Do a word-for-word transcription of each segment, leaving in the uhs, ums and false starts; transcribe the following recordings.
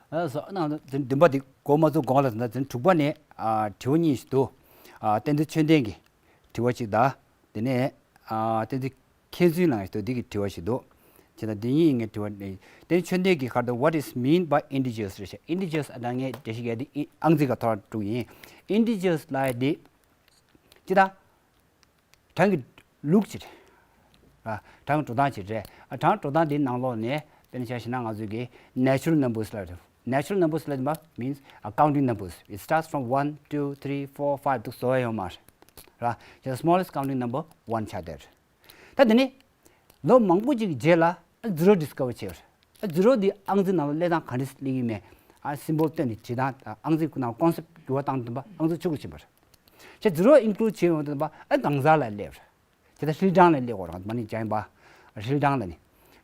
ཨ་སོ་ནང་དུ་བདུན་པ་འདི་འགོ་མ་བཙུགས་གོང་ལ་ད་ལྟ་དྲུག་པ་ནས་ཨ་དྲི་བ་གཉིས་ཤིག་འདུག་ཨ་བསྟན་འཛིན་ཆོས་ལྡན་གྱི་དྲི་བ་གཅིག་དང་། དེ་ནས་ཨ་བསྟན་འཛིན་མཁས་བཙུན་ལགས་ཀྱི་འདི་གི་དྲི་བ་ཞིག་འདུག་བྱས་ཙང་འདི་གཉིས་ངས་དྲི་བ་ནས་བསྟན་འཛིན་ཆོས་ལྡན་གྱིས་ག་རེ་འདུག What is mean by integers རེད་ཤག Integers ཨ་ད་ངས་འགྲེལ་བཤད་རྒྱག་དེ་ཨང་རྩིས་ཀ་ཐོག་དྲུག་ཡིན། Integers ལབ་ཡ་དེ་ཅི་ད། གྲངས་ཀྱི་ལུགས་ཅིག་རེད། གྲངས་འགྲོ་སྟངས་ཅིག་རེད། གྲངས་འགྲོ་སྟངས་འདིའི་ནང་ལོགས་ནས་དཔེར་ན་ཆ་བཞག་ན་ང་ཚོས་ཀྱི་natural numbers ལབ་རེད། Natural numbers ལབ་པ་means a counting numbers. It starts from one, two, three, four, five འདུག་བཟོ་ཡ་ཡོད་མ་རེད། ར། the smallest counting number one ཆགས་བསྡད་རེད། ད་འདི་ནི་ལོ་མང་པོ་ཅིག་གི་རྗེས་ལ་zero discover བྱས་པ་རེད། zero འདི་ཨང་རྩིས་ནང་ལ་སླེབས་སྟངས་ག་འདྲ་སླེབས་ཀྱི་མེད། ཨ་symbol བཏོན་ནས་བྲིས་སྟངས་ཨང་རྩིས་ཀྱི་ནང་concept འགྱུར་བ་བཏང་དུས་ཙམ་པ་ཨང་རྩིས་ཆུང་དུ་ཕྱིན་པ་རེད། བྱས་zero include བྱས་ཡོང་དུས་ཙམ་པ་ཨ་གང་ཟག་ལ་སླེབས་རེད། དེ་ལྟར་ཧྲིལ་གྲངས་ལ་སླེབས་དགོས་རེད། མ་ནི་ཅང་པ་ཧྲིལ་གྲངས་ལ་ནི།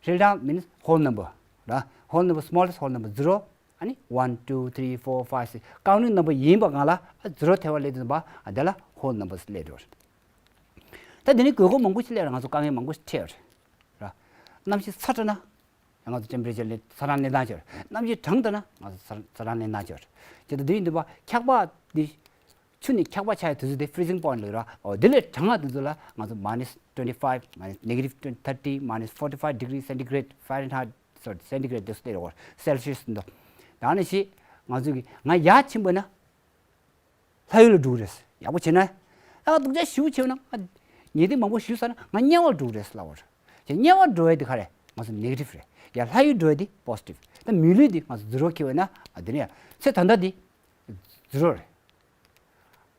ཧྲིལ་གྲངས་means whole number ར། whole number, smallest whole number zero ཨ་ནི་one, two, three, four, five, six counting number ཡིན་པ་གང་ལ་ཨ་zero ཐེ་བ་སླེབས་དུས་ཙམ་པ་ཨ་དེ་ལ་whole numbers སླེབས་འགྲོ་རེད། ད་དེ་ནི་དགོས་མཁོ་མང་པོ་ཞིག་སླེབས་རེད། ང་ཚོ་དཀའ་ངལ་མང་པོ་ཞིག་འཕྲད་རེད། ར། གནམ་གཤིས་ཚ་དྲགས་ན་ང་ཚོ་temperature ལས་ཚ་གྲང་གནས་སྟངས་ཅིག་རེད། གནམ་གཤིས་གྲང་དྲགས་ན་ང་ཚོ་ཚ་ཚ་གྲང་གནས་སྟངས་ཅིག་རེད། དེ་ལྟར་དེ་ཡིན་དུས་པ་འཁྱག་པ་འདི་ཆུ་ནི་འཁྱག་པ་ཆགས་ཡའི་དུས་ཚོད་དེ་freezing point ལབ་ར། འོ་དེ་ལས་གྲང་བ་དུས་ཚོད་ལ་ང་ཚོ minus twenty five, minus negative thirty, minus forty five degree centigrade, Fahrenheit, sorry, centigrade དེ་ཚོ་སླེབས་རེད། Celsius འདུག་ད་ནི་ཞིག་ང་ཚོ་གི་ང་ཡར་ཕྱིན་པ་ན། ལྷ་ཡུལ་ལ་འགྲོ་གི་རེད། ཡག་པོ་བྱས་ན། ཨ་སྡུག་ཅག་ཞེ་པོ་བྱས་ན་ང་ཉལ་ཐེངས་མང་པོ་ཞུས་ཚར་ན་ང་དམྱལ་བར་འགྲོ་གི་རེད་ལབ་པ་རེད། དམྱལ་བར་འགྲོ་ཡ་དེ་ག་རེ་ང་ཚོ་negative རེད། ཡ་ལྷ་ཡུལ་འགྲོ་ཡ་དེ་positive། ད་མི་ལུས་དེ་ང་ཚོ་zero འཁྱེར་བ་ན་ཨ་དེ་ནས་ཡ་ཚེ་ད་ལྟ་དེ་zero རེད།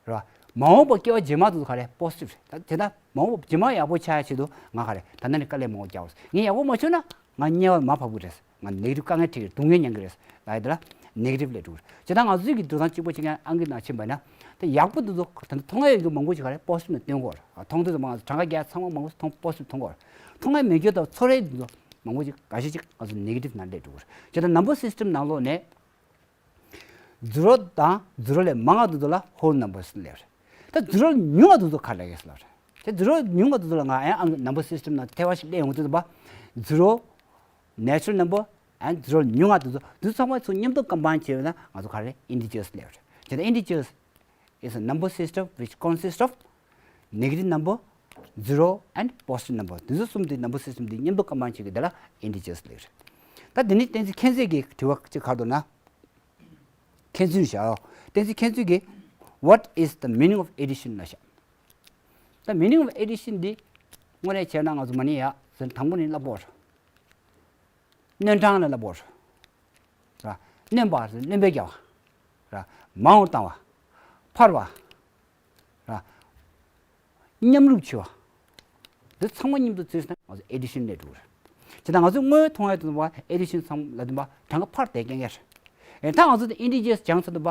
རེད་བ། མ་འོངས་པ་སྐྱེ་བ་རྗེས་མ་དེ་ཚོ་ག་རེ་positive རེད། ད་དེ་ད་མ་འོངས་པ་རྗེས་མ་ཡག་པོ་ཆགས་ཡ་ཆེད་དུ་ང་ག་རེ་ད་ལྟ་ནས་དཀའ་ལས་མང་པོ་རྒྱག་དགོས་རེད། ངས་ཡག་པོ་མ་བྱུང་ན་ང་དམྱལ་བར་མར་བབས་ཀྱི་རེད། ང་negative དཀའ་ངལ་འཕྲད་ཀྱི་རེད། སྡུག་བསྔལ་མྱང་གི་རེད། ལབ་ཡ་དེ་ལ་negative ལབ་འགྲོ་གི་རེད། བྱས་ཙང་ང་ཚོའི་གི་འགྲོ་སྟངས་གཅིག་པ་གཅིག་རྐྱང་ཨང་ཀི་ནང་ཕྱིན་པ་ན་ད་ཡག་པོ་དེ་ཚོ་ད་ལྟ་མཐོང་ཡ་ཡོད་མཁན་མང་པོ་ཞིག་ག་རེ་positive ནང་སྟོན་དགོས་རེད། མཐོང་དུས་ཙམ་པ་ང་ཚོ་གྲངས་ཀ་རྒྱག་ཚང་མ་མང་པོ་མཐོང་positive མཐོང་དགོས་རེད། མཐོང་ཡ་མེད་རྒྱུ་དང་ཚོར་ཡ་དེ་ཚོ་མང་པོ་ཞིག་འགའ་ཤས་ཅིག་ང་ཚོ་negative ནང་སླེབས་འགྲོ་གི་རེད། བྱས་ཙང་number system ནང་ལོགས་ནས། zero དང་zero ལས་མང་བ་དེ་ཚོ་ལ་whole numbers ལབ་རེད། ད་zero ཉུང་བ་དེ་ཚོ་ག་རེ་ལབ་རེད། ད་zero ཉུང་བ་དེ་ཚོ་ལ་ང་ཨ་ཡང་number system ནང་ཐེ་བ་ཞིག་སླེབས་ཡོང་དུས་ཙམ་པ། zero, natural number and zero ཉུང་བ་དེ་ཚོ་དེ་ཚོ་ཚང་མ་ཚོ་མཉམ་དུ་combine བྱས་ན་ང་ཚོ་ག་རེ་integers ལབ་རེད། བྱས་ཙང་integers is a number system which consists of negative number, zero and positive number. དེ་ཚོ་གསུམ་དེ་number system དེ་མཉམ་དུ་combine བྱེད་ཀྱི་དེ་ལ་integers ལབ་རེད། ད་དེ་ནི་བསྟན་འཛིན་མཁྱེན་བརྩེ་གི་དྲི་བ་གཅིག་ག་རེ་འདུག་ན། མཁྱེན་བརྩེ་བཞག་ཡོ། བསྟན་འཛིན་མཁྱེན་བརྩེ་གིས། What is the meaning of addition ལབ་ཤག་ད་meaning of addition འདི་དངོས་གནས་བྱས་ན་ང་ཚོ་མ་ཎི་ཡ་ཟེར་དང་པོ་ནས་བསླབ་དགོས་རེད། སྣོན་གྲངས་ལ་བསླབ་དགོས་རེད། ར། སྣོན་པ་ཟེར་སྣོན་པ་རྒྱག་པ། ར། མང་རུ་བཏང་བ། འཕར་བ། ར། མཉམ་རུབ་བྱེད་པ། འདི་ཚང་མ་མཉམ་དུ་བརྩིས་ན་ང་ཚོ་addition ལབ་འགྲོ་གི་རེད། བྱས་ཙང་ང་ཚོས་དངོས་མཐོང་ཡ་དེ་ཚོ་addition ཚང་མ་ལབ་དུས་ཙམ་པ་གྲངས་ཀ་འཕར་བསྡད་མཁན་ཡ་རེད། ཨེ་ད་ང་ཚོ་དེ་integers སྦྱངས་ཚར་དུས་ཙམ་པ།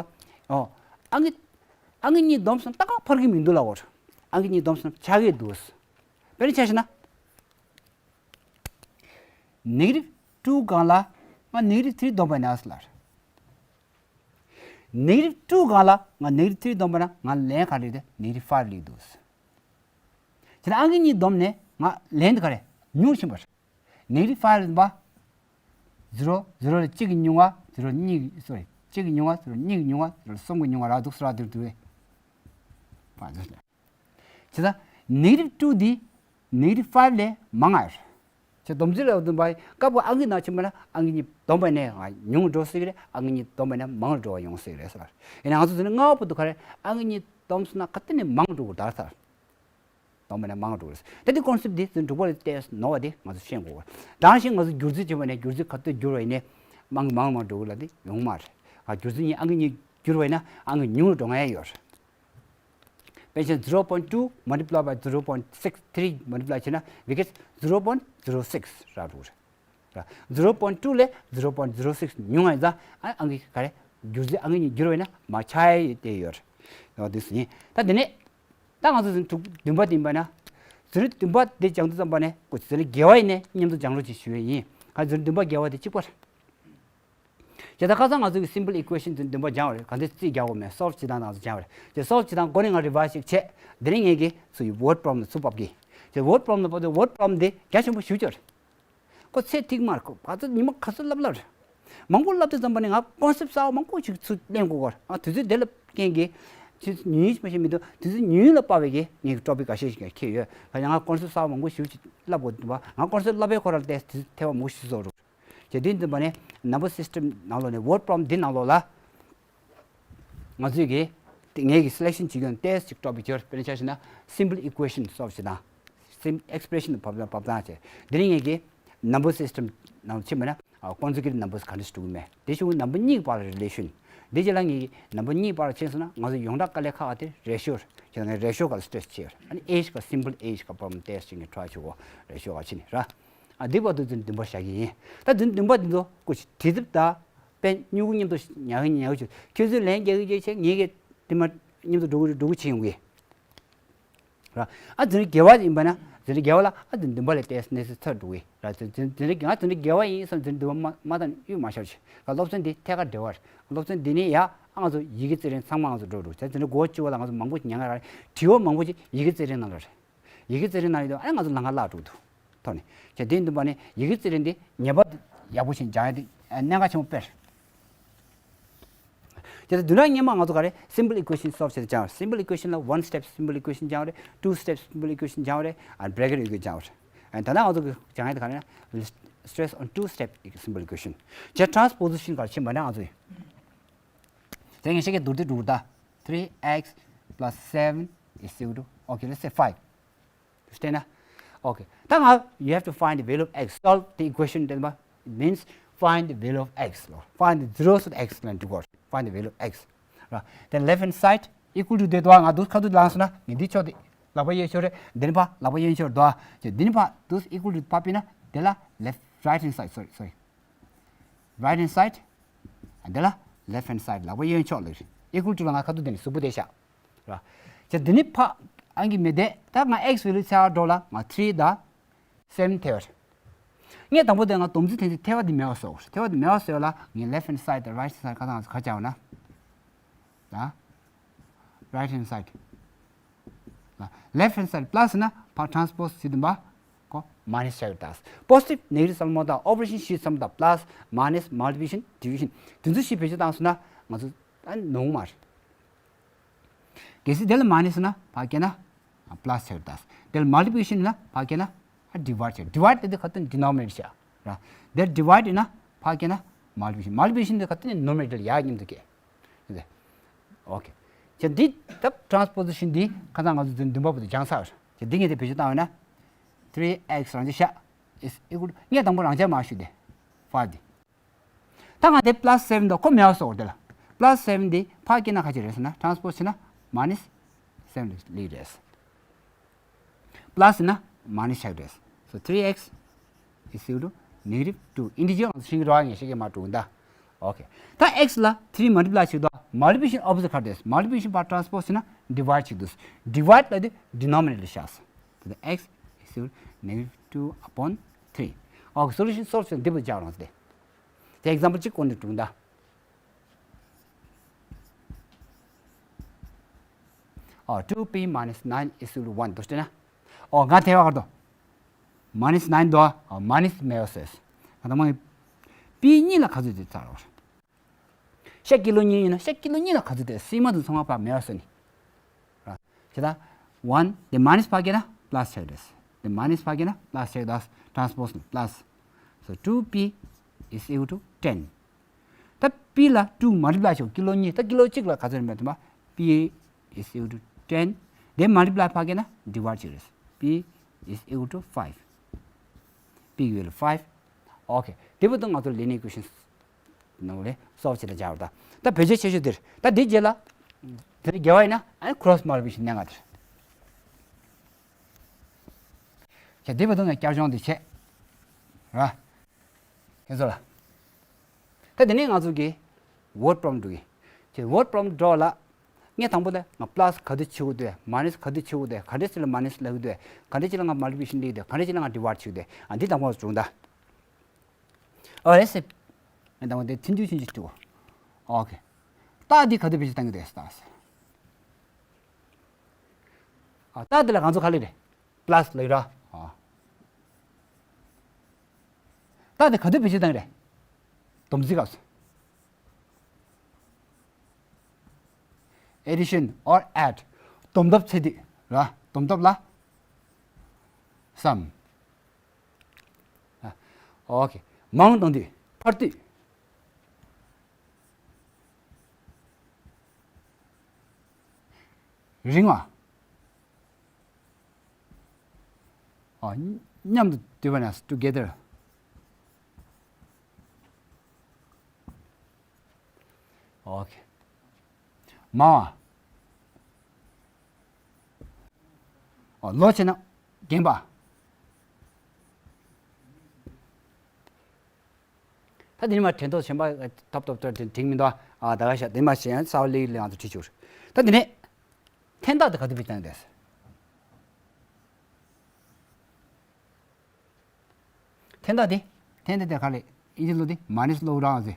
ཨོ། ཨང་ཀི་ཨང་ཀི་གཉིས་བསྡོམས་སོང་ད་གང་འཕར་གི་མི་འདུག་ལབ་དགོས་རེད། ཨང་ཀི་གཉིས་བསྡོམས་སོང་ཆགས་ཀྱི་འདུག་དཔེར་ན་ཆ་བཞག་ན། negative two སྒང་ལ་ང་negative three བསྡོམས་པ་ཡིན་ན་ལབ་རེད། negative two སྒང་ལ་ང་negative three བསྡོམས་པ་ན་ང་ལན་ག་རེ་རེད། negative five སླེབས་འདུག་བྱས་ན་ཨང་ཀི་གཉིས་བསྡོམས་ནས་ང་ལན་དེ་ག་རེ་ཉུང་ཕྱིན་པ་རེད། negative five ལ་བ། zero, zero ལ་གཅིག་གི་ཉུང་བ། zero གཉིས་ཀྱི་sorry གཅིག་གི་ཉུང་བ། zero གཉིས་ཀྱི་ཉུང་བ། zero གསུམ་གྱི་ཉུང་བ་རག་འདུག་ཟེར་བ་དེར་འདུག་བས། བྱས་ཙང་negative two འདི་negative five ལས་མང་ང་ཡོད་རེད། བྱས་བསྡོམས་རྩིས་ལ་བསྡོམས་པ་སྐབས་ཨང་ཀི་ནང་ཕྱིན་པ་ན་ཨང་ཀི་གཉིས་བསྡོམས་པ་ནས་ང་ཉུང་འགྲོ་སྲིད་ཀྱི་རེད། ཨང་ཀི་གཉིས་བསྡོམས་པ་ནས་མང་འགྲོ་བ་ཡོང་སྲིད་ཀྱི་རེད་ཟེར་བ་རེད། ཡིན་ན་ང་ཚོ་ཟེར་ན་སྔ་བ་བར་དུ་ག་རེ་ཨང་ཀི་གཉིས་བསྡོམས་སོང་ན་ག་དུས་ནས་མང་འགྲོ་གི་རེད་ཟེར། བསྡོམས་པ་ནས་མང་འགྲོ་གི་རེད། ད་འདི་concept འདི་ཚོ་འབྲུག་པ་ལ་བལྟས་ནོར་བ་དེ་ང་ཚོ་ཤེས་དགོས་པ་རེད། ད་ག་ནང་བཞིན་ང་ཚོ་སྒྱུར་རྩིས་བྱེད་པ་ནས་སྒྱུར་རྩིས་ག་དུས་བསྒྱུར་བ་ཡིན་ནའི་མང་མང་མང་འགྲོ་གི་ལ་དེ་ཡོང་མ་རེད། ང་སྒྱུར་རྩིས་གཉིས་ཨང་ཀི་གཉིས་བསྒྱུར་བ་ཡིན་ན་ཨང་ཀི་ཉུང་རུ་འགྲོ་ང་ཡ་ཡོད་རེད། དཔེར་ན་zero point two multiply by zero point six three multiply བྱས་ན་we get zero point zero six རག་འགྲོ་གི་རེད། zero point two ལས་zero point zero six ཉུང་ང་ཡིན་ཙང་ཨ་ཨང་ཀི་ག་རེ་སྒྱུར་རྩིས་ཨང་ཀི་གཉིས་བསྒྱུར་བ་ཡིན་ན་མ་ཆགས་ཡ་དེ་ཡོད་རེད། འོ་དེ་ཟིན་ད་དེ་ནས། ད་ང་ཚོ་ཟིན་དྲུག་བདུན་པ་དེ་ཡིན་པ་ན། ཟིན་བདུན་པ་དེ་སྦྱང་དུས་ཙམ་པ་ནས་ཀོ་ཟིན་བརྒྱད་པ་ཡིན་ནས་མཉམ་དུ་སྦྱང་རོགས་ཅིག་ཞུ་ཡས་ཡིན། ང་ཟིན་བདུན་པ་བརྒྱད་པ་དེ་གཅིག་པ་རེད། དེ་ད་ཁ་སང་ང་ཚོ་གི་simple equation ཟིན་བདུན་པ་སྦྱང་བ་རེད། ག་འདི་རྩིས་རྒྱག་དགོས་མེད་solve བྱེད་སྟངས་ང་ཚོ་སྦྱང་བ་རེད། དེ་solve བྱེད་སྟངས་འགོ་ནས་ང་revise ཞིག་བྱས། དེ་ནས་ངས་ཀྱི་ཚུར་word problem ལ་ཚུར་ཕབ་ཀྱི། དེ་word problem ལ་ཕབ་དུས་word problem དེ་རྒྱ་ཆེན་པོ་ཞེ་པོ་ཅིག་རེད། ཁོ་ཚེ་ཐིག་མར་ཁོ་ག་ཚོད་ཉི་མ་ག་ཚོད་ལབ་ལབ་རེད། མང་པོ་བསླབ་དུས་ཙམ་པ་ནི་ང་ཀོན་སེབ་གསར་པ་མང་པོ་ཞིག་ཚུར་ལེན་དགོས་ཀྱི་ཡོད་རེད། ཨ་དུས་ཚོད་དེ་ལ་རྐྱེན་གྱིས་ཆུ་ཉུང་ཉུང་ཞིག་མ་ཤེས་མི་འདུག་དུས་ཚོད་ཉུང་ཉུང་ལ་དཔག་པའི་གི་ངའི་གི་ཊོ་པིག་འགའ་ཤས་ཤིག་འཁྱེར་ཡོད། ད་ཡང་ང་ཀོན་སེབ་གསར་པ་མང་པོ་ཞིག་བསླབ་དགོས་འདུག་པ། ང་ཀོན་སེབ་བསླབ་པའི་ཁོ་ར་ལ་ཏོག་ཙམ་ཐེ་བ་མང་པོ་ཞིག་བཟོ་འགྲོ། བྱས་དུས་ཙམ་པ་ནི་ནམ་བར་སིས་ཊམ་ནང་ལོགས་ནས་ཝརཌ་པོ་རོམ་འདི་ནང་ལོགས་ལ། ང་ཚོས་ཀྱི་ངའི་གི་སི་ལེག་ཤན་བྱེད་ཀྱི་ཡོད་ན་ཏོག་ཙམ་ཅིག་ཊོ་པིག་སྦྱོར། དཔེར་ན་ཆ་བཞག་ན་simple equation solve བྱེད་སྟངས། སིམ་ཨེགས་པི་རེ་ཤན་བབ་བབ་སྟངས་བྱས། དེ་ནས་ངས་ཀྱི་ནམ་བར་སིས་ཊམ་ནང་ཕྱིན་པ་ན་ཨ་ཀོན་ཛུ་གེ་ཊིབ་ནམ་བར་ག་འདྲ་ཞིག་འགྲོ་གི་མེད། དེ་བྱུང་ནམ་བར་གཉིས་ཀྱི་བར་ལ་རི་ལེ་ཤན། དེ་རྗེས་ལ་ངས་ཀྱི་ནམ་བར་གཉིས་བར་ཕྱིན་སོང་ན་ང་ཚོ་ཡོངས་གྲགས་དཀའ་ལས་ཁག་པ་དེ་རེ་ཤོ་རེད། བྱས་ཙང་ངས་རེ་ཤོ་སྒང་ལ་སི་ཊེ་རེ་སི་བྱས་ཡོད། ཨ་ནི་ཨེ་ཇི་སྒང་སིམ་པལ་ཨེ་ཇི་སྒང་པོ་རོམ་ཏོག་ཙམ་ཅིག་ངས་ཊ་རའི་བྱེད་དགོས། རེ་ཤོ་སྒང་ཕྱིན་ནས་ར། ཨ་འདི་བར་དུ་འདི་བདུན་པ་བཞག་གི་ཡིན། ད་འདི་བདུན་པ་འདི་ཚོ་སྐུ་མཁྱེན་བྲིས་དེབ་དང་དཔེ་སྨྱུ་གུ་མཉམ་དུ་ཉར་གི་ཉར་གི་བྱོས། ཁྱོད་ཚོས་ལན་རྒྱག་གི་རྒྱག་བྱས། ངས་ཀྱི་དེ་མ་མཉམ་དུ་འགྲོ་གི་འགྲོ་གི་བྱེད་ཡོང་གི་ར། ཨ་འཛིན་གྲྭ་བརྒྱད་པ་ཡིན་པ་ན་འཛིན་གྲྭ་བརྒྱད་པ་ལ་ཨ་འདི་བདུན་པ་ལ་ཏོག་ཙམ་གནས་ཚུལ་ཚར་འགྲོ་གི་ར། འཛིན་འཛིན་འཛིན་གྲྭ་ང་འཛིན་གྲྭ་བརྒྱད་པ་ཡིན་བསམ་འཛིན་གྲྭ་བདུན་པ་མ་མ་བཏང་གཡུག་མ་ཤོར་བྱས། ང་སློབ་ཚན་འདི་ཐད་ཀར་འབྲེལ་བ་རེད། སློབ་ཚན་འདི་ནས་ཡ་ཨ་ང་ཚོ་ཡི་གེ་རྩེད་རིམ་ཚང་མ་ང་ཚོ་འགྲོ་འགྲོ་བྱས། འཛིན་གྲྭ་དགུ་པ་བཅུ་པ་ལ་ང་ཚོ་མང་པོ་ཉར་ཡོད་རེད། དྲི་བ་མང་པོ་ཅིག་ཡི་གེ་རྩེད་རིམ་ནང་ལ་རེད། ཡི་གེ་རྩེད་རིམ་ནང་ཡོད་དུས་ཨ་ནི་ང་ཚོ་ལམ་ཁ་བརླག་འགྲོ་གི་འདུག་ཐོག་ནས། བྱས་དེ་ཡིན་དུས་པ་ནི་ཡི་གེ་རྩེད་རིམ་འདི་ངེས་པར་དུ་ཡག་པོ་ཞིག་སྦྱང་ཡ་དེ་གནད་འགག་ཆེན་པོ་དཔེ་རེད། བྱས་ཙང་བདུན་ཕྲག་སྔོན་མ་ང་ཚོ་ག་རེ་simple equation solve བྱེད་སྦྱང་བ་རེད། Simple equation ལ་one step simple equation སྦྱང་བ་རེད། Two step simple equation སྦྱང་བ་རེད། ཨ་bracket equation སྦྱང་བ་རེད། ཨ་ད་ནང་ང་ཚོ་གི་སྦྱང་ཡ་དེ་ག་རེ་ན་stress on two step simple equation། བྱས་transposition ག་རེ་ཕྱིན་པ་ན་ང་ཚོ་ཡི་དེ་ངས་བཤད་ཀྱི་བསྡུར་དེ་འགྲུབ་ད། Three x plus seven is equal to, okay, let's say five. བལྟས་ན། Okay. ད་ང་you have to find the value of x. Solve the equation. དེ་ནི་means find the value of x ལོ། Find the zeros of x ལ་འགྲོ་དགོས། Find the value of x ར། Then left hand side equal to དེ་དོ་ང་འདུག་ཁ་ཐུག་ལངས་སོང་ན་ངས་འདི་ཕྱོགས་དེ་ལག་པ་གཡས་ཕྱོགས་རེད། འདི་ནི་ཕར་ལག་པ་གཡོན་ཕྱོགས་དོ། ཅེས་འདི་ནི་ཕར་འདུག་equal to ཕར་ཕུད་ན་དེ་ལ་left, right hand side, sorry, sorry, right hand side, and དེ་ལ་left hand side ལག་པ་གཡོན་ཕྱོགས་ལ་equal to ལ་ང་ཁ་ཐུག་དེ་ནི་གཟུགས་པོ་དེ་བཞག་ར། ཅེས་འདི་ནི་ཕར་ཨང་ཀི་མེད་དེ་ད་ང་x value ཚེ་བ་འགྲོ་ལ་ང་three དང་seven ཐེ་བ་རེད། ངས་དང་པོ་དེ་ང་སྡོམ་རྩིས་ཐེངས་གཅིག་ཐེ་བ་འདི་མེད་པ་བཟོ་དགོས། ཐེ་བ་འདི་མེད་པ་བཟོས་ལ་ངས་left hand side དང་right hand side ཁ་ཐང་ཁ་བྱ་བ་ན། ད་right hand side ལ་left hand side plus ན་ཕར transpose བྱེད་དུས་པ་ཁོ་minus ཆགས་ཡོད་ད། Positive negative བསམ་བློ་དང་operation བྱེད་བསམ་དང་plus minus multiplication division དེ་ཚོ་ཞིག་བེད་སྤྱོད་བཏང་སོང་ན་ང་ཚོ་ཨ་ནོར་མ་རེད། གལ་སྲིད་དེ་ལ་minus ན་ཕར་སྐྱེལ་ན་plus ཆགས་ཡོད་ད། དེ་ལ་multiplication ན་ཕར་སྐྱེལ་ན་divide ཆགས། Divide དེ་དེ་ཁ་ཏོན་denominator ཆགས་ར། དེ་divide ན་ཕར་སྐྱེལ་ན་multiplication། Multiplication དེ་ཁ་ཏོན་numerator ཡར་མཉམ་དུ་སྐྱེལ། Okay. ཅེས་འདི་ད་transposition འདི་ཁ་སང་ང་ཚོ་འདི་བདུན་པ་བར་དུ་སྦྱངས་ཚར། ཅེས་འདི་ངས་དེ་བེད་སྤྱོད་བཏང་བ་ན། Three x རང་ཅེས་བཞག is equal to ངས་དང་པོ་རང་ཅེས་མར་ཞུས་ཏེ་five འདི། ད་ང་དེ་plus seven དང་ཁོ་མེད་པ་བཟོ་དགོས་དེ་ལ། Plus seven འདི་ཕར་སྐྱེལ་ན་ཁ་ཅིག་རེད་ཟེར་ན་transpose བྱས་ན་minus seven ལི་རེད། Plus ན་minus ཆགས་རེད། So three x is equal to negative two. Integer ང་ཚོ་ཤེས་ཀྱི་རེད་པ། ངས་ཤེས་ཀྱི་མ་འགྲོ་ད། Okay. ད་x ལ་three multiply བྱེད་དོ། Multiplication opposite ག་རེ་རེད། Multiplication ཕར་transpose བྱས་ན་divide བྱེད་དུས། Divide ལ་དེ་denominator ལ་བཞག་སོང་། དེ་x is equal to negative two upon three. Okay, solution solve བྱས་འདི་བུ་རྒྱག་རང་དེ། དེ་example གཅིག་ཀོ་ནས་དྲུང་ད། ཨོ། two p minus nine is equal to one དུ་བལྟས་ན། ཨོ། ང་དེ་བ་གར་དོ། minus nine དོ། ཨོ། minus མེད་པ་བཟོས། ང་ད་མ་p གཉིས་ལ་ག་ཚོད་དེ་ཚར་བ། ཤ་ཀི་ལོ་གཉིས་ཡིན་ན་ཤ་ཀི་ལོ་གཉིས་ལ་ག་ཚོད་དེ་སྲིན་མ་དང་ཚང་མ་ཕར་མེད་པ་བཟོས་ནི། ར། བྱས་ད། one དེ་minus ཕར་སྐྱེལ་ན་plus ཆགས་རེད། དེ་minus ཕར་སྐྱེལ་ན་plus ཆགས་རེད། Transpose ནི་plus. So two p is equal to ten. ད་p ལ་two multiply བྱེད་ཀི་ལོ་གཉིས། ད་ཀི་ལོ་གཅིག་ལ་ག་ཚོད་རེད་མེད་དུ་མ། p is equal to ten. དེ་multiply ཕར་སྐྱེལ་ན་divide བྱེད་རེད། p is equal to five. p equal to five. Okay. དེ་བར་དུ་ང་ཚོ་linear equations ནང་ལས་solve བྱེད་ལ་སྦྱར་བ་ད། ད་བེད་སྤྱོད་ཆེ་ཤོས་དེར་ད་འདི་རྗེས་ལ་དེ་རྒྱལ་བ་ཡིན་ན་ཨ་ནི་cross multiplication གནད་འགག་དེར། ཁྱེད་འདི་བར་དུ་ངས་བསྐྱར་སྦྱོང་འདི་བྱས། ར། ཁྱེད་ཚོ་ལ། ད་དེ་ནས་ང་ཚོ་གི་word problem འགྲོ་གི། ཁྱེད་word problem འགྲོ་ལ། ངས་དང་པོ་ལ་ང་plus ག་དུས་བྱེད་དགོས་འདུག minus ག་དུས་བྱེད་དགོས་འདུག་ག་འདྲ་ཅིག་ལ་minus ལབ་ཀྱི་འདུག་ག་འདྲ་ཅིག་ལ་ང་multiplication ལབ་ཀྱི་འདུག་ག་འདྲ་ཅིག་ལ་ང་divide བྱེད་ཀྱི་འདུག་ཨ་འདི་དང་པོ་བྱུང་ད། ཨོ་ལེ་སེ། ངས་དང་པོ་དེ་ཐུན་ཐུན་ཆུན་ཆུན་བྱེད་དགོས། ཨོ་ཁེ། ད་འདི་ག་དུས་བེད་སྤྱོད་གཏང་གི་འདུག་ད། ཨ་ད་འདི་ལ་ང་ཚོ་ག་ལབ་རེད། plus ལབ་ཀྱི་ར། ཨ། ད་འདི་ག་དུས་བེད་སྤྱོད་གཏང་གི་རེད། སྡོམ་རྩིས་སྐབས་སུ། addition or add. སྡོམ་ཐབས་བྱེད་དུས་ར། སྡོམ་ཐབས་ལ་sum. ཨ། ཨོ་ཁེ། མང་གཏོང་དུས། འཕར་དུས། རིང་བ། ཨ། མཉམ་དུ་བསྡུས་པ་ན་together. ཨོ་ཁེ། མང་བ། ཨ། ལོ་བྱས་ན་རྒན་པ། ད་འདི་ནས་མར་དྲན་ཐོ་གཞན་པ་ཐོབ་ཐོབ་ཐོབ་དྲན་དྲན་མི་འདུག་ཨ། ད་ག་ཤ་འདི་མ་བྱས་ཡང་གསར་པ་ལེགས་ལེགས་ང་ཚོ་བྲིས་ཆོག་ད་འདི་ནས་འཐེན་ཐག་དེ་ག་དུས་བེད་སྤྱོད་བཏང་དེས། འཐེན་ཐག་དེ། འཐེན་ཐག་དེ་ག་རེ་ཨིན་ཇི་ལོ་དེ་མ་ནས་ལོ་རང་ཟེ།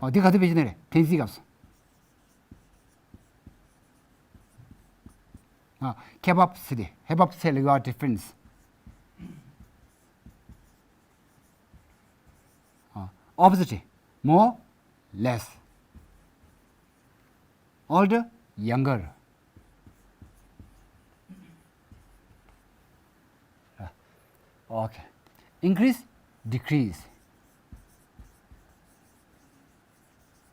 ཨོ་དེ་ག་དུས་བེད་སྤྱོད་ནས་རེད། འཐེན་རྩིས་སྐབས་སུ། ཨ། ཁེབ་ཨབ་ཟེར་དེ། ཧེབ་ཨབ་ཟེར་ལ་ཡོད་ཨ། difference. ཨ། opposite. more, less. older, younger. ཨོ་ཁེ། increase, decrease.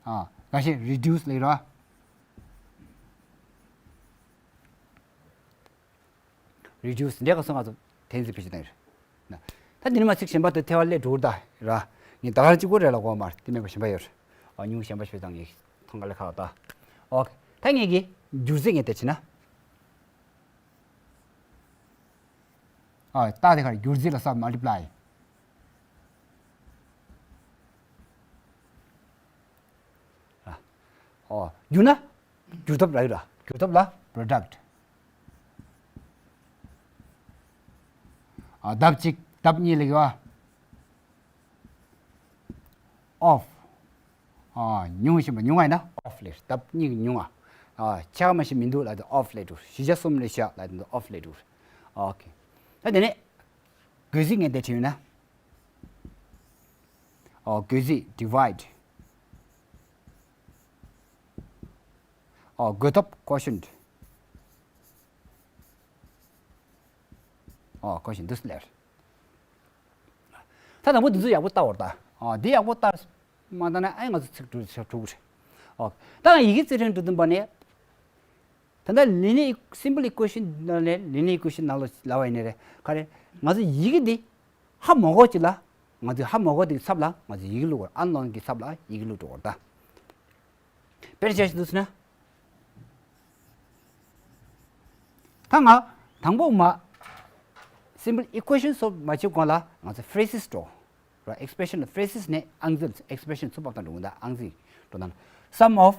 ཨ། ཁ་ཤས་reduce ལབ་ར། reduce འདྲ་ག་སོང་ང་ཚོ་འཐེན་རྩིས་བེད་སྤྱོད་བཏང་ཡོད་རེད། ད་འདི་ནས་མར་ཚིག་གཞན་པ་དེ་ཐེ་བ་སླེབས་འགྲོ་གི་རེད་ད་ར། ངས་ད་ག་རང་གཅིག་པོ་རེད་ལབ་དགོས་མ་རེད། དེ་མེད་པ་གཞན་པ་ཡོད་རེད། ཨ། ཉུང་གཞན་པ་ཞིག་བཏང་ངས་མཐོང་ག་ལས་ཁག་ད། ཨོ་ཁེ། ད་ངས་ཀྱི་བསྒྱུར་རྩིས་ངས་དེ་བྱས་ན། ཨ། རྟགས་དེ་ག་རེ། བསྒྱུར་རྩིས་ལ་sum, multiply. ཨ། ཨོ། བསྒྱུར་ན་བསྒྱུར་ཐབས་ར་ཡོད་ར། བསྒྱུར་ཐབས་ལ་product. ཨ། ལྡབ་གཅིག་ལྡབ་གཉིས་ལ་ཡོད་ཨ། of. ཨ། ཉུང་ཞིང་པ་ཉུང་བ་ཡིན་ན་of ལབ། ལྡབ་གཉིས་ཀྱི་ཉུང་བ། ཨ། ཆ་ག་མ་ཞིག་མི་འདུག་ལབ་དུས་of ལབ་འགྲོ། བཞི་ཆ་གསུམ་ལས་བཞག་ལབ་དུས་of ལབ་འགྲོ། ཨོ་ཁེ། ད་དེ་ནས་བགོད་རྩིས་ངས་དེ་བྲིས་ཡོད་ན། ཨོ། བགོད་རྩིས་divide. ཨོ། བགོད་ཐབས་quotient. ཨོ། quotient འདུག་སེ་ལབ། ད་དང་པོ་འདི་ཚོ་ཡག་པོ་ལྟ་བར་ད། ཨོ། འདི་ཡག་པོ་ལྟ་མ་ལྟ་ན་ཨེ་ང་ཚོ་ཚིག་འབྲུ་ཤ་འབྲུ་གི་རེད། ཨོ། ད་ང་ཡི་གེ་རྩིས་ཕྲེང་འབྲུ་དུམ་པ་ནས། ད་ལྟ་linear eq- simple equation ནང་ནས་linear equation ནང་ལ་ལབ་པ་ཡིན་ནའི་རེད། ག་རེ། ང་ཚོ་ཡི་གེ་འདི་ཧ་མ་གོ་ཅིག་ལ། ང་ཚོས་ཧ་མ་གོ་དེའི་ཚབ་ལ་ང་ཚོས་ཡི་གེ་བླུགས་པར། ཨན་ལོན་གྱི་ཚབ་ལ་ཡི་གེ་བླུགས་འགྲོ་བར་ད། དཔེར་བཞག་ཞིག་འདུག་ཟེར་ན། ད་ང་དང་པོ་མ་simple equation solve མ་བྱེད་གོང་ལ་ང་ཚོ་phrases འགྲོ་ར། expression phrases ནས་ཨང་རྩིས་expression ཚུར་ཕབ་བཏང་འགྲོ་གི་ད། ཨང་རྩིས་འགྲོ་ན་sum of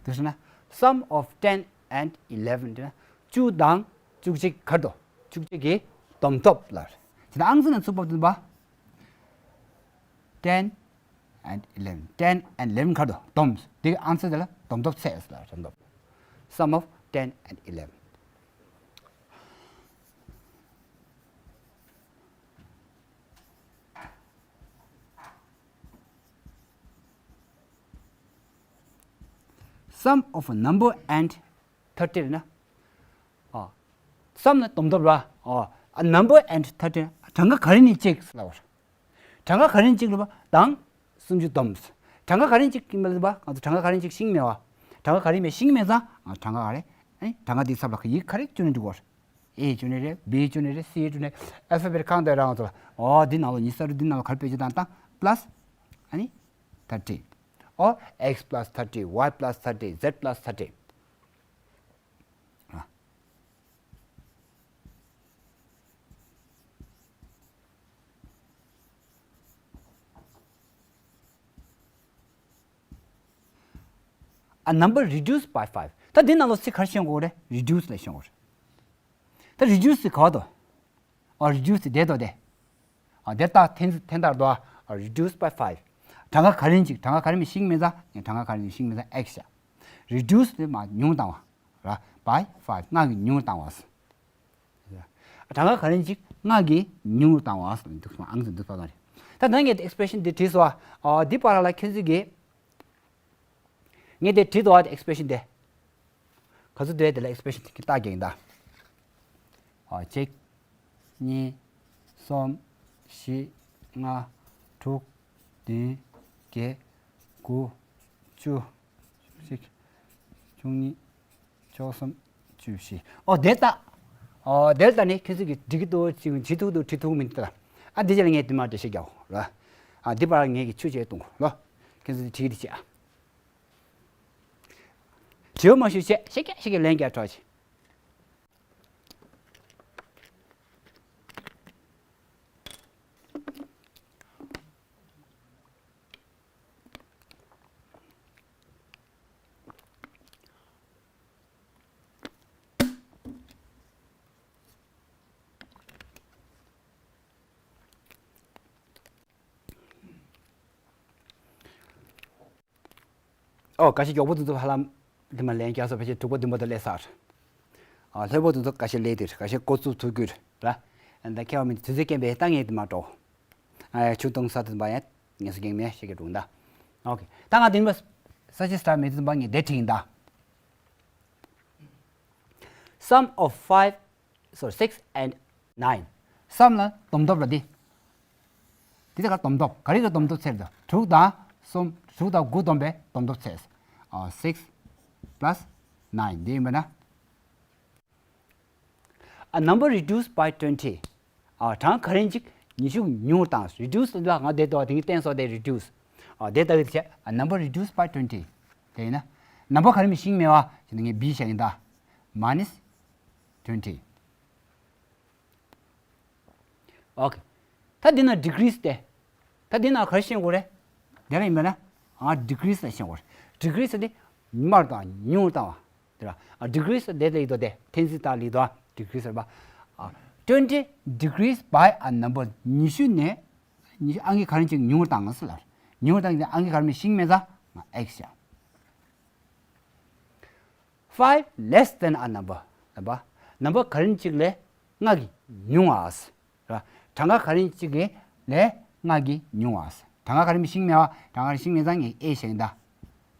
དེ་བྱས་ན་sum of ten and eleven དེ་ན་བཅུ་དང་བཅུ་གཅིག་ག་རེ་འདུག་བཅུ་གཅིག་གི་བསྡོམས་ཐོབ་ལ། དེ་ན་ཨང་རྩིས་ནང་ཚུར་ཕབ་བཏང་པ། ten and eleven. ten and eleven ག་རེ་འདུག་བསྡོམས། དེ་གི་ཨང་རྩིས་དེ་ལ་བསྡོམས་ཐོབ་ཚད་ལ་བསྡོམས་ཐོབ། sum of ten and eleven. sum of a number and thirty རེད་ན། ཨ། sum ནི་བསྡོམས་ཐོབ་ར། ཨ། a number and thirty གྲངས་ཀ་ག་རེ་ནས་གཅིག་ལབ་པ་རེད། གྲངས་ཀ་ག་རེ་ནས་གཅིག་ལབ་པ་དང་སུམ་ཅུ་བསྡོམས། གྲངས་ཀ་ག་རེ་ནས་གཅིག་ཡིན་པ་ལབ་པ་ང་ཚོ་གྲངས་ཀ་ག་རེ་ནས་གཅིག་ཤེས་ཀྱི་མེད་པ། གྲངས་ཀ་ག་རེ་ཡིན་མེད་ཤེས་ཀྱི་མེད་ཙང་ཨ། གྲངས་ཀ་ག་རེ། ཨ་ནི་གྲངས་ཀ་དེའི་ཚབ་ལ་ཡི་གེ་ག་རེ་བཅུག་ནས་འགྲིག་གོ། A བཅུག་ནས་རེད། B བཅུག་ནས་རེད། C བཅུག་ནས། alphabet གང་དེ་རང་ཚོ་ལ། ཨོ་འདི་ནང་ལོགས་ཉི་ཤུ་རྩ་དྲུག་འདི་ནང་ལོགས་ག་རེ་བེད་སྤྱོད་བཏང་བཏང་། plus ཨ་ནི་thirty. ཨོ་x plus thirty, y plus thirty, z plus thirty. ཨ། a number reduced by five. ད་འདི་ནང་ལོགས་ཚིག་ག་རེ་ཤེས་དགོས་རེད། reduce ལ་ཤེས་དགོས་རེད། ད་reduce དེ་ག་བ་དོ། ཨ། reduce དེ་དེ་དོ་དེ། ཨ། དེ་ལྟ་འཐེན་འཐེན་ལྟར་དོ། ཨ། reduce by five. གྲངས་ཀ་ག་རེ་ཡིན་ཅིག་གྲངས་ཀ་ག་རེ་མིན་ཤེས་མེད་ཙང་ངས་གྲངས་ཀ་ག་རེ་མིན་ཤེས་མེད་ཙང་x བཞག reduce དེ་མ་ཉུང་བཏང་བ། ར། by five ལྔ་གིས་ཉུང་བཏང་བ། གྲངས་ཀ་ག་རེ་ཅིག་ལྔ་གིས་ཉུང་རུ་བཏང་བ་ཟེར་འདུག་སོང་ཨང་ཟེར་འདུག་པ་གང་རེད། ད་ནང་གི་expression འདི་བྲིས་སོང་ཨ། འདི་བར་ལ་ཁྱེད་ཚོས་ཀྱིས། ངས་དེ་བྲིས་འདུག་ཨ། དེ་expression དེ། ག་ཚོད་འདུག་དེ་ལ་expression དེ་རྟགས་རྒྱག་ཡིན་ད། ཨ། གཅིག་གཉིས། གསུམ། བཞི། ལྔ། དྲུག་བདུན། བརྒྱད། དགུ། བཅུ། གཅིག་བཅུ་གཉིས། བཅུ་གསུམ། བཅུ་བཞི། ཨོ་དེ་ལྟ། ཨོ་དེ་ལྟ་ནི་ཁྱེད་ཚོས་ཀྱིས་འགྲིག་གི་འདུག་ཅིག་བྲིས་ཐུབ་འདུག་བྲིས་ཐུབ་མི་འདུག་ཨ། འདི་རྗེས་ལ་ངས་དེ་མར་འགྲེལ་བཤད་རྒྱག་རོགས། ཨ། འདི་བར་ངས་ཀྱི་ཆུ་བཅད་གཏོང་གོ་ལོ། ཁྱེད་ཚོས་བྲིས་ཀྱི་འདི་བྱེད་ཨ། དྲི་བ་མ་ཞུ་བྱས་ཤེས་ཀྱི་ཤེས་ཀྱི་ལན་རྒྱག་གྲོགས་བྱེད། ཨོ་ཀ་ཤི་མགྱོགས་པོ་དེ་ཚོ་ཧ་ལམ་དེ་མ་ལན་རྒྱག་སོ་ཕལ་ཆེར་དྲུག་པ་བདུན་པ་དུ་སླེབས་ཚར། ཨ་ལྷོད་པོ་དེ་ཚོ་ཀ་ཤི་ལས་དེར་ཀ་ཤི་འགོ་བཙུགས་ཐུབ་རྒྱུར་ར། ཨ་ད་ཁྱེད་བ་མི་དུས་ཚོད་རྐྱེན་པས་ད་ངས་དེ་མ་འགྲོ། ཨ་ཆུ་བཏུང་ས་དེ་མ་ཡ་ངས་སུ་རྒྱང་མེད་ཤེས་ཀྱི་འདུག་ད། ཨོ་ཁེ་ད་ང་དེ་མ་ས་ཆི་སྟ་མི་དེ་མ་ངས་དེ་ཁྲིད་ཡིན་ད། Sum of five, sorry, six and nine. Sum ལ་བསྡོམས་ཐོབ་ལ་འདི། འདི་ད་ག་བསྡོམས་ཐོབ་ག་རེ་ག་བསྡོམས་ཐོབ་ཚེར་དུ་དྲུག་དང་གསུམ་དྲུག་དང་དགུ་བསྡོམས་པས་བསྡོམས་ཐོབ་ཚེར། ཨ། six plus nine འདི་ཡིན་པ་ན། A number reduced by twenty. ཨ། གྲངས་ག་རེ་ཅིག་ཉི་ཤུ་ཉུང་བཏང་། Reduce ལ་ང་དེ་དོ་དེ་གི་བསྟན་སོགས་དེ་reduce། ཨ། དེ་ལྟ་བུའི་ཆེད་A number reduced by twenty དེ་ཡིན་ན། number ག་རེ་མི་ཤིང་མེད་བ་ཞེ་ན་ངས་B བྱས་ཡིན་ད། minus twenty. ཨོ་ཁེ། ད་འདི་ན་decrease དེ། ད་འདི་ན་ག་རེ་ཤེས་དགོས་རེད། དེ་ལ་ཡིན་པ་ན། ཨ། decrease ལ་ཤེས་དགོས་རེད། decrease དེ་མར་དང་ཉུང་བཏང་བ། དེ་ལ། ཨ། decrease དེ་ལ་ཡིད་དོ་དེ་འཐེན་སྲིད་ད་ལ་ཡིད་དོ། decrease རེད་པ། ཨ། twenty decrease by a number ཉི་ཤུ་ནས། ཉི་ཤུ་ཨང་ཀི་ག་རེ་ཅིག་ཉུང་བཏང་ང་ཟེར་ལ། ཉུང་བཏང་གི་ཨང་ཀི་ག་རེ་མི་ཤིང་མེད་ཟ། ང་X བྱ། Five less than a number. རེད་པ། number ག་རེ་ཅིག་ལས་ལྔ་གིས་ཉུང་བ། ར། གྲངས་ཀ་ག་རེ་ཅིག་གི་ལས་ལྔ་གིས་ཉུང་བ། གྲངས་ཀ་ག་རེ་མི་ཤིང་མེད་བ། གྲངས་ཀ་ག་རེ་ཤིང་མེད་ཙང་ངས་A བྱས་ཡིན་ད།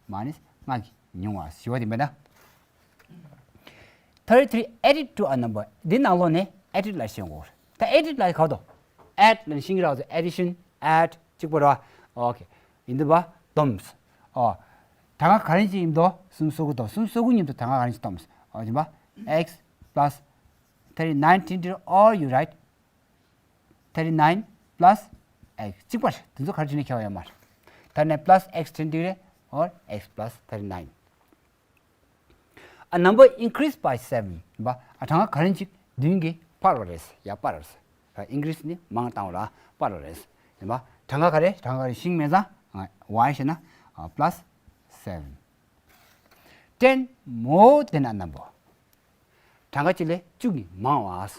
minus ལྔ་གིས་ཉུང་བ་ཞི་བ་དེ་མེད་ད། Thirty-three added to a number. འདི་ནང་ལོགས་ནས་added ལ་ཤེས་དགོས། ད་added ལ་ག་དོ། add ལ་ཤིང་ར་ཟེར། addition, add གཅིག་པ་ར། ཨོ་ཁེ། ཡིན་འདི་བ་བསྡོམས། ཨོ། གྲངས་ཀ་ག་རེ་ཅིག་ཡིན་དོ་གསུམ་སོ་དགུ་དོ་གསུམ་སོ་དགུ་མཉམ་དུ་གྲངས་ཀ་ག་རེ་ཅིག་བསྡོམས། ཨོ་ཡིན་པ། X plus thirty-nine འཐེན་འདིར་or you write thirty-nine plus X གཅིག་པ་རེད། དེ་ཚོ་ག་རེ་བྱས་ནས་ཁྱེར་བ་ཡོད་མ་རེད། thirty-nine plus X འཐེན་འདིར་or X plus thirty-nine. A number increased by seven. ཡིན་པ། ཨ། གྲངས་ཀ་ག་རེ་ཅིག་བདུན་གྱིས་འཕར་བ་རེད། ཡ་འཕར་བ་རེད། ཨ། increase ནི་མང་བཏང་བ་ལ་འཕར་བ་རེད། ཡིན་པ། གྲངས་ཀ་ག་རེ་གྲངས་ཀ་ག་རེ་ཤིང་མེད་ཙང་ང་Y བྱས་ན། ཨ། plus seven. Ten more than a number. གྲངས་ཀ་གཅིག་ལས་བཅུ་གིས་མང་བ།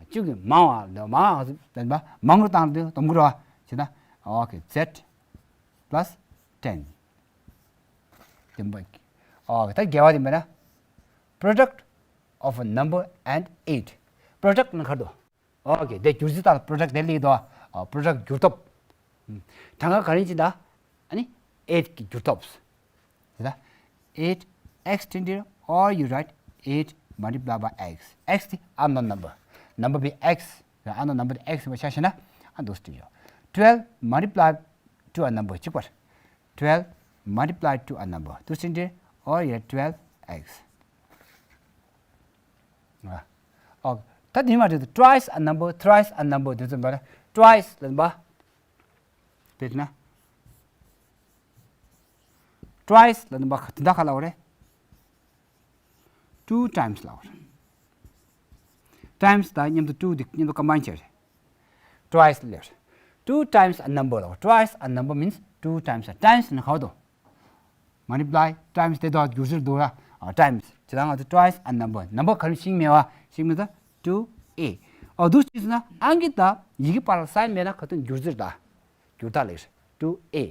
བཅུ་གིས་མང་བ་ལ་མང་བ་ལ་མང་རུ་བཏང་དུས་བསྡོམས་ཀྱི་རེད་བ། བྱས་ན། ཨོ་ཁེ། Z plus ten. བདུན་པ། ཨོ་ཁེ། ད་བརྒྱད་པ་དེ་མེད་ན། Product of a number and eight. Product ནི་ག་རེ་འདུག་ཨོ་ཁེ། དེ་བསྒྱུར་རྩིས་དང་product དེ་ལས་འདུག་ཨོ། product བསྒྱུར་ཐོབ། གྲངས་ཀ་ག་རེ་ཅིག་ད། ཨ་ནི་eight གི་བསྒྱུར་ཐོབ། དེ་ལ་eight X འཐེན་འདིར་or you write eight multiply by X. X དེ་unknown number. number བི་X. unknown number དེ་X བ་ཆ་བཞག་ན། ཨ་འདུག་སྟེ་ཡོད། Twelve multiply to a number གཅིག་པར། Twelve multiply to a number འདུག་སྟེ་འདིར་or you write twelve X. ཨ། ཨོ། ད་དེ་མ་རེད། twice a number, thrice a number དེ་ཚོ་འབར། twice ལ་འབར། དཔེར་ན། twice ལ་ནི་མ་དེ་འདྲ་ག་ལབ་རེད། two times ལབ་རེད། times དང་མཉམ་དུ་two དེ་མཉམ་དུ་combine བྱས་རེད། twice ལབ་རེད། two times a number ལབ། twice a number means two times a times ནི་ག་བ་དོ། multiply times དེ་དག་བསྒྱུར་ཚུལ་འདུག་ར། times བྱེད་སྟངས་ང་ཚོ་twice a number number ག་རེ་ཤིང་མེད་བ་ཤིང་མེད་ད། two A ཨོ་འདུག་ཅིས་ན་ཨང་ཀི་དང་ཡི་གེ་བར་ལ་sign མེད་ན་ག་དོན་བསྒྱུར་ཚུལ་ད། བསྒྱུར་ད་ལེགས། two A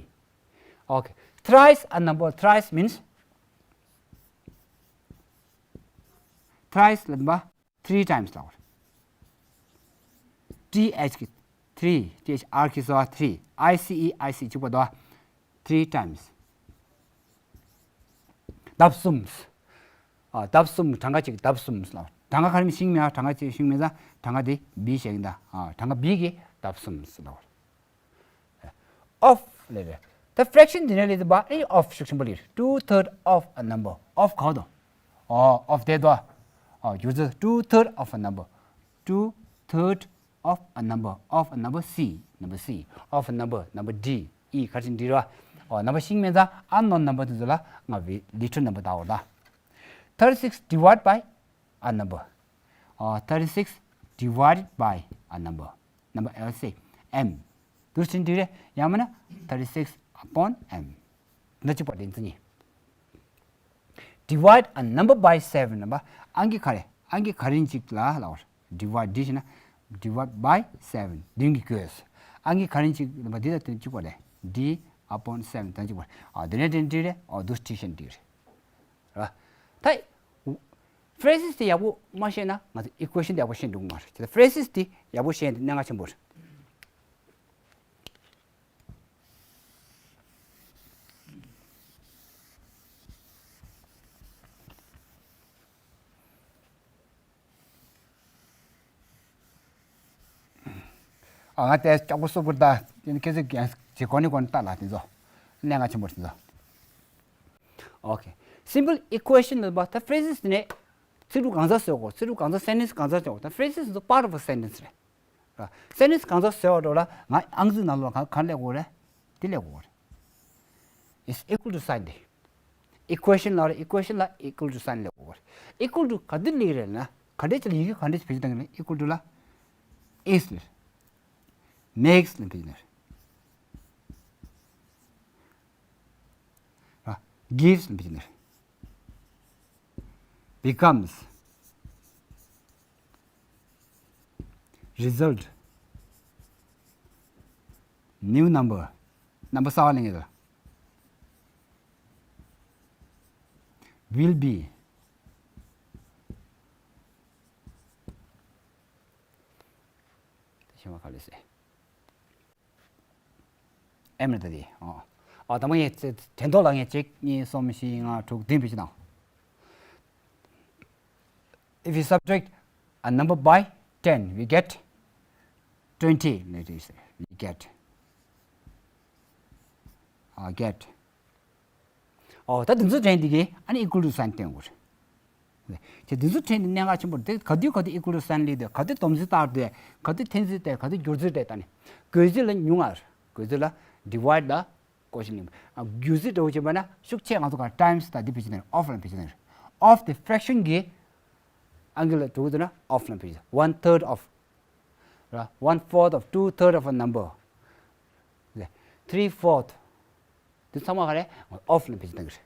Okay. Thrice a number. Thrice means thrice ལ་འདུག་པ། three times ལ་བར། T H གི three, T H R གི་སོ three, I C E, I C གཅིག་པ་དོ། Three times. ལྡབ་གསུམ། ཨ། ལྡབ་གསུམ། གྲངས་ཀ་གཅིག་ལྡབ་གསུམ་ལ། གྲངས་ཀ་ག་རེ་ཤེས་ཀྱི་མེད་ཨ། གྲངས་ཀ་གཅིག་ཤེས་ཀྱི་མེད་ཙང་གྲངས་ཀ་དེ་B བྱས་ཀྱི་འདུག་ཨ། གྲངས་ཀ་B གི་ལྡབ་གསུམ་ལ། Of ལབ་རེད། ད་fraction འདི་ནས་ལས་དུ་བ་ཨེ་of ཤུགས་ཆེན་པོ་ལས། Two third of a number. Of ག་བ་དོ། ཨོ། Of དེ་དོ། ཨོ། སྒྱུར་ཚུལ། Two third of a number. Two third of a number. Of a number C. Number C. Of a number. Number D, E ག་རེ་འདི་རེད་བ། ཨོ། ནམ་བར་ཤེས་ཀྱི་མེད་ཙང་unknown number དེ་ཚོ་ལ་ང་བི་little number བཏགས་པ་རེད། Thirty six divide by a number. ཨོ། Thirty six divided by a number. Number L C M. འདུག་སེ་འདི་རེད། ཡང་མིན་ན་thirty six upon M. འདི་གཅིག་པ་དེ་ཚོ་གཉིས། Divide a number by seven ལབ་པ། ཨང་ཀི་ག་རེ། ཨང་ཀི་ག་རེ་གཅིག་ལ་ལབ་པ། Divide འདི་བྱས་ན་divide by seven བདུན་གྱིས་བགོས། ཨང་ཀི་ག་རེ་གཅིག་ལབ་པ་འདི་དང་དེ་གཅིག་པ་རེད། D upon seven དང་གཅིག་པ་རེད། ཨ། དེ་ནས་དེ་འདི་རེད། ཨོ། འདུག་སེ་འདི་རེད། ར། ད་phrases དེ་ཡག་པོ་མ་ཤེས་ན་ང་ཚོ་equation དེ་ཡག་པོ་ཤེས་འགྲོ་གི་མ་རེད། དེ་phrases དེ་ཡག་པོ་ཤེས་ཡ་དེ་གནད་འགག་ཆེན་པོ་རེད། ཨ། ང་དེ་ལྕགས་པོ་སུ་པུར་ད་དེ་ནི་ཁྱེད་ཚོས་རྒན་ཇི་གོ་ནི་གོ་ནི་ལྟ་ལ་དེ་ཚོ་གནད་འགག་ཆེན་པོ་རེད་དེ་ཚོ། Okay. Simple equation ལབ་པ་ད་phrases དེ་ནས་ཚིག་འབྲུ་གང་ཙམ་བཟོ་དགོས། ཚིག་འབྲུ་གང་ཙམ་sentence གང་ཙམ་བཟོ་དགོས། ད་phrases དེ་ཚོ་part of a sentence རེད། ར། sentence གང་ཙམ་བཟོ་བ་འགྲོ་ལ་ང་ཨང་རྩིས་ནང་ལོགས་ག་ག་སླེབས་དགོས་རེད། དེ་སླེབས་དགོས་རེད། Is equal to sign དེ། equation ལ་རེད། equation ལ་equal to sign སླེབས་དགོས་རེད། equal to ག་དུས་སླེབས་རེད་ན་ག་འདྲས་ཅིག་ལ་ཡི་གེ་ག་འདྲས་ཅིག་བེད་སྤྱོད་གཏོང་གི་རེད། equal to ལ་is ལ་makes ལ་བེད་སྤྱོད་གཏོང་གི་རེད། ར། gives ལ་བེད་སྤྱོད་གཏོང་གི་རེད། becomes, result, new number, number གསར་པ་ལེན་གྱི་འདུག will be. ད་ཤེས་མ་ག་ལེ་སེ། ཨེམ་རེད་ད་དེ། ཨོ། ཨ། དང་པོ་ངས་དྲན་ཐོག་ལ་ངས་གཅིག་གཉིས་གསུམ་བཞི་ལྔ་དྲུག་བདུན་བེད་སྤྱོད་གཏོང་། If we subtract a number by ten, we get twenty. Let us say we get, uh, get. ཨོ། ད་འདི་ཚོ་དྲན་འདི་གི་ཨ་ནི་equal to sign བསྟན་དགོས་རེད། དེ་འདི་ཚོ་དྲན་འདི་གནད་འགག་ཆེན་པོ་རེད། དེ་ག་དུས་ག་དུས་equal to sign སླེབས་དུས། ག་དུས་སྡོམ་རྩིས་བཏང་དུས། ག་དུས་འཐེན་རྩིས་བཏང་། ག་དུས་བསྒྱུར་རྩིས་བཏང་། ད་ནི་བགོ་རྩིས་ལ་ཉུང་ང་རེད། བགོ་རྩིས་ལ་divide ལ་བགོ་བཤའ་ལེན། ཨ། བསྒྱུར་རྩིས་འདྲ་བོ་བྱེད་པ་ན་ཤུགས་ཆེ་ང་ཚོ་ག་times དང་འདི་བེད་སྤྱོད་གཏོང་གི་རེད། of ལ་བེད་སྤྱོད་གཏོང་གི་རེད། of དེ་fraction གི་ཨང་ཀི་ལ་འགྲོ་གི་འདུག་ན་of ལ་བེད་སྤྱོད། one third of ར། one fourth of, two third of a number, three fourth འདི་ཚང་མ་ག་རེ་of ལ་བེད་སྤྱོད་གཏོང་གི་རེད།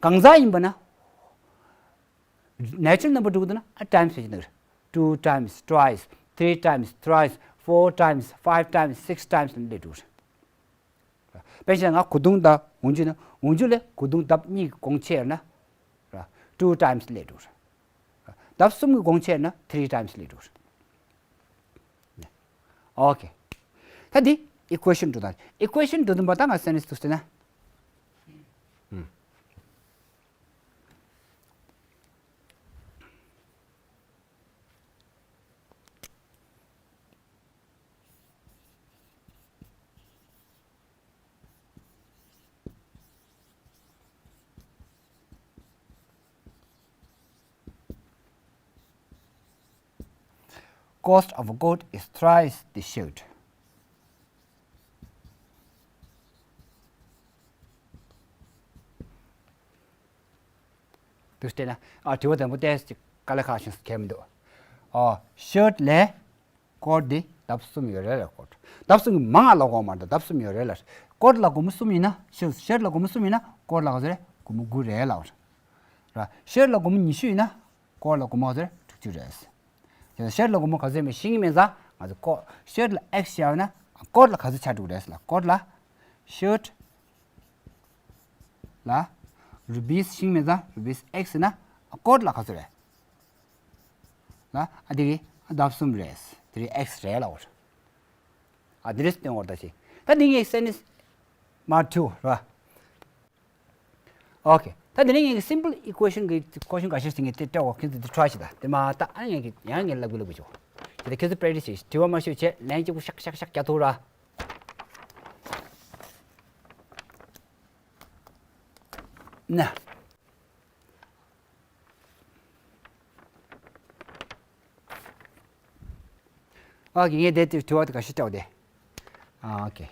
གང་ཟག་ཡིན་པ་ན་natural number འགྲོ་གི་འདུག་ན་times བེད་སྤྱོད་གཏོང་གི་རེད། two times, twice, three times, thrice, four times, five times, six times ལ་སླེབས་འགྲོ་གི་རེད། དཔེར་ན་ང་གོས་ཐུང་དང་འོག་འཇུག་ན། འོག་འཇུག་ལས་གོས་ཐུང་ལྡབ་གཉིས་ཀྱི་གོང་ཆེ་ཡོད་ན། ར། two times སླེབས་འགྲོ་གི་རེད། ལྡབ་གསུམ་གྱི་གོང་ཆེ་ཡོད་ན་three times སླེབས་འགྲོ་གི་རེད། ཨོ་ཁེ། ད་འདི་equation འགྲོ་ད། equation འགྲོ་དུས་མ་ད་ང་sentence འདུག་ཟེར་ན། ཨུམ། Cost of a goat is thrice the shirt. འདུག་སེ་བལྟས་ན། ཨ། དྲི་བ་དང་པོ་ཏོག་ཙམ་དཀའ་ལས་ཁག་ཤིང་གལ་མི་འདུག་ཨ། shirt ལས་coat འདི་ལྡབ་གསུམ་ཡོད་རེད་ལ། coat ལྡབ་གསུམ་གྱི་མང་ང་ལབ་དགོས་མ་རེད། ལྡབ་གསུམ་ཡོད་རེད་ལ། coat ལ་སྒོར་མོ་གསུམ་ཡིན་ན། shirt shirt ལ་སྒོར་མོ་གསུམ་ཡིན་ན་coat ལ་ག་ཚོད་རེད། སྒོར་མོ་དགུ་རེད་ལབ་ར། shirt ལ་སྒོར་མོ་ཉི་ཤུ་ཡིན་ན་coat ལ་སྒོར་མོ་ག་ཚོད་རེད། དྲུག་ཅུ་རེད། དེ་ལ་shirt ལ་སྒོར་མོ་ག་ཚོད་མེད་ཤེས་ཀྱི་མེད་ཙང་ང་ཚོ་coat shirt ལ་X བྱས་ན་coat ལ་ག་ཚོད་ཆགས་འགྲོ་གི་རེད་ལ། coat ལ་shirt ལ་rupees ཤེས་ཀྱི་མེད་ཙང་rupees X ན་coat ལ་ག་ཚོད་རེད་ལ། ཨ། དེ་གི་ལྡབ་གསུམ་རེད། དེ་རིང་X་རེད་ལབ་པ་རེད། ཨ་འདི་རེད་སྟོན་བར་ད་ཅིག་ད་འདི་ངས་sentence མ་two་ར། ཨོ་ཁེ། ད་དེ་ནས་ངས་simple equation གི་question འགའ་ཤས་ཤིག་ངས་དེ་སྤྲད་འོ་ཁྱེད་ཚོ་དེ་try་བྱེད་ད། དེ་མ་ད་ཨ་ངས་ཀྱི་ཡང་ངས་ལབ་དགོས་ལབ་དགོས་བྱུང་། དེ་ལ་ཁྱེད་ཚོ་practice་བྱེད། དྲི་བ་མ་ཤོད་བྱས་ལན་གཅིག་པུ་ཤག་ཤག་ཤག་རྒྱག་ཐུབ་ར། ན། ཨོ་ཁེ། ངས་དེ་དེ་དྲི་བ་དེ་ག་ཤི་སྤྲད་དེ། ཨོ་ཁེ།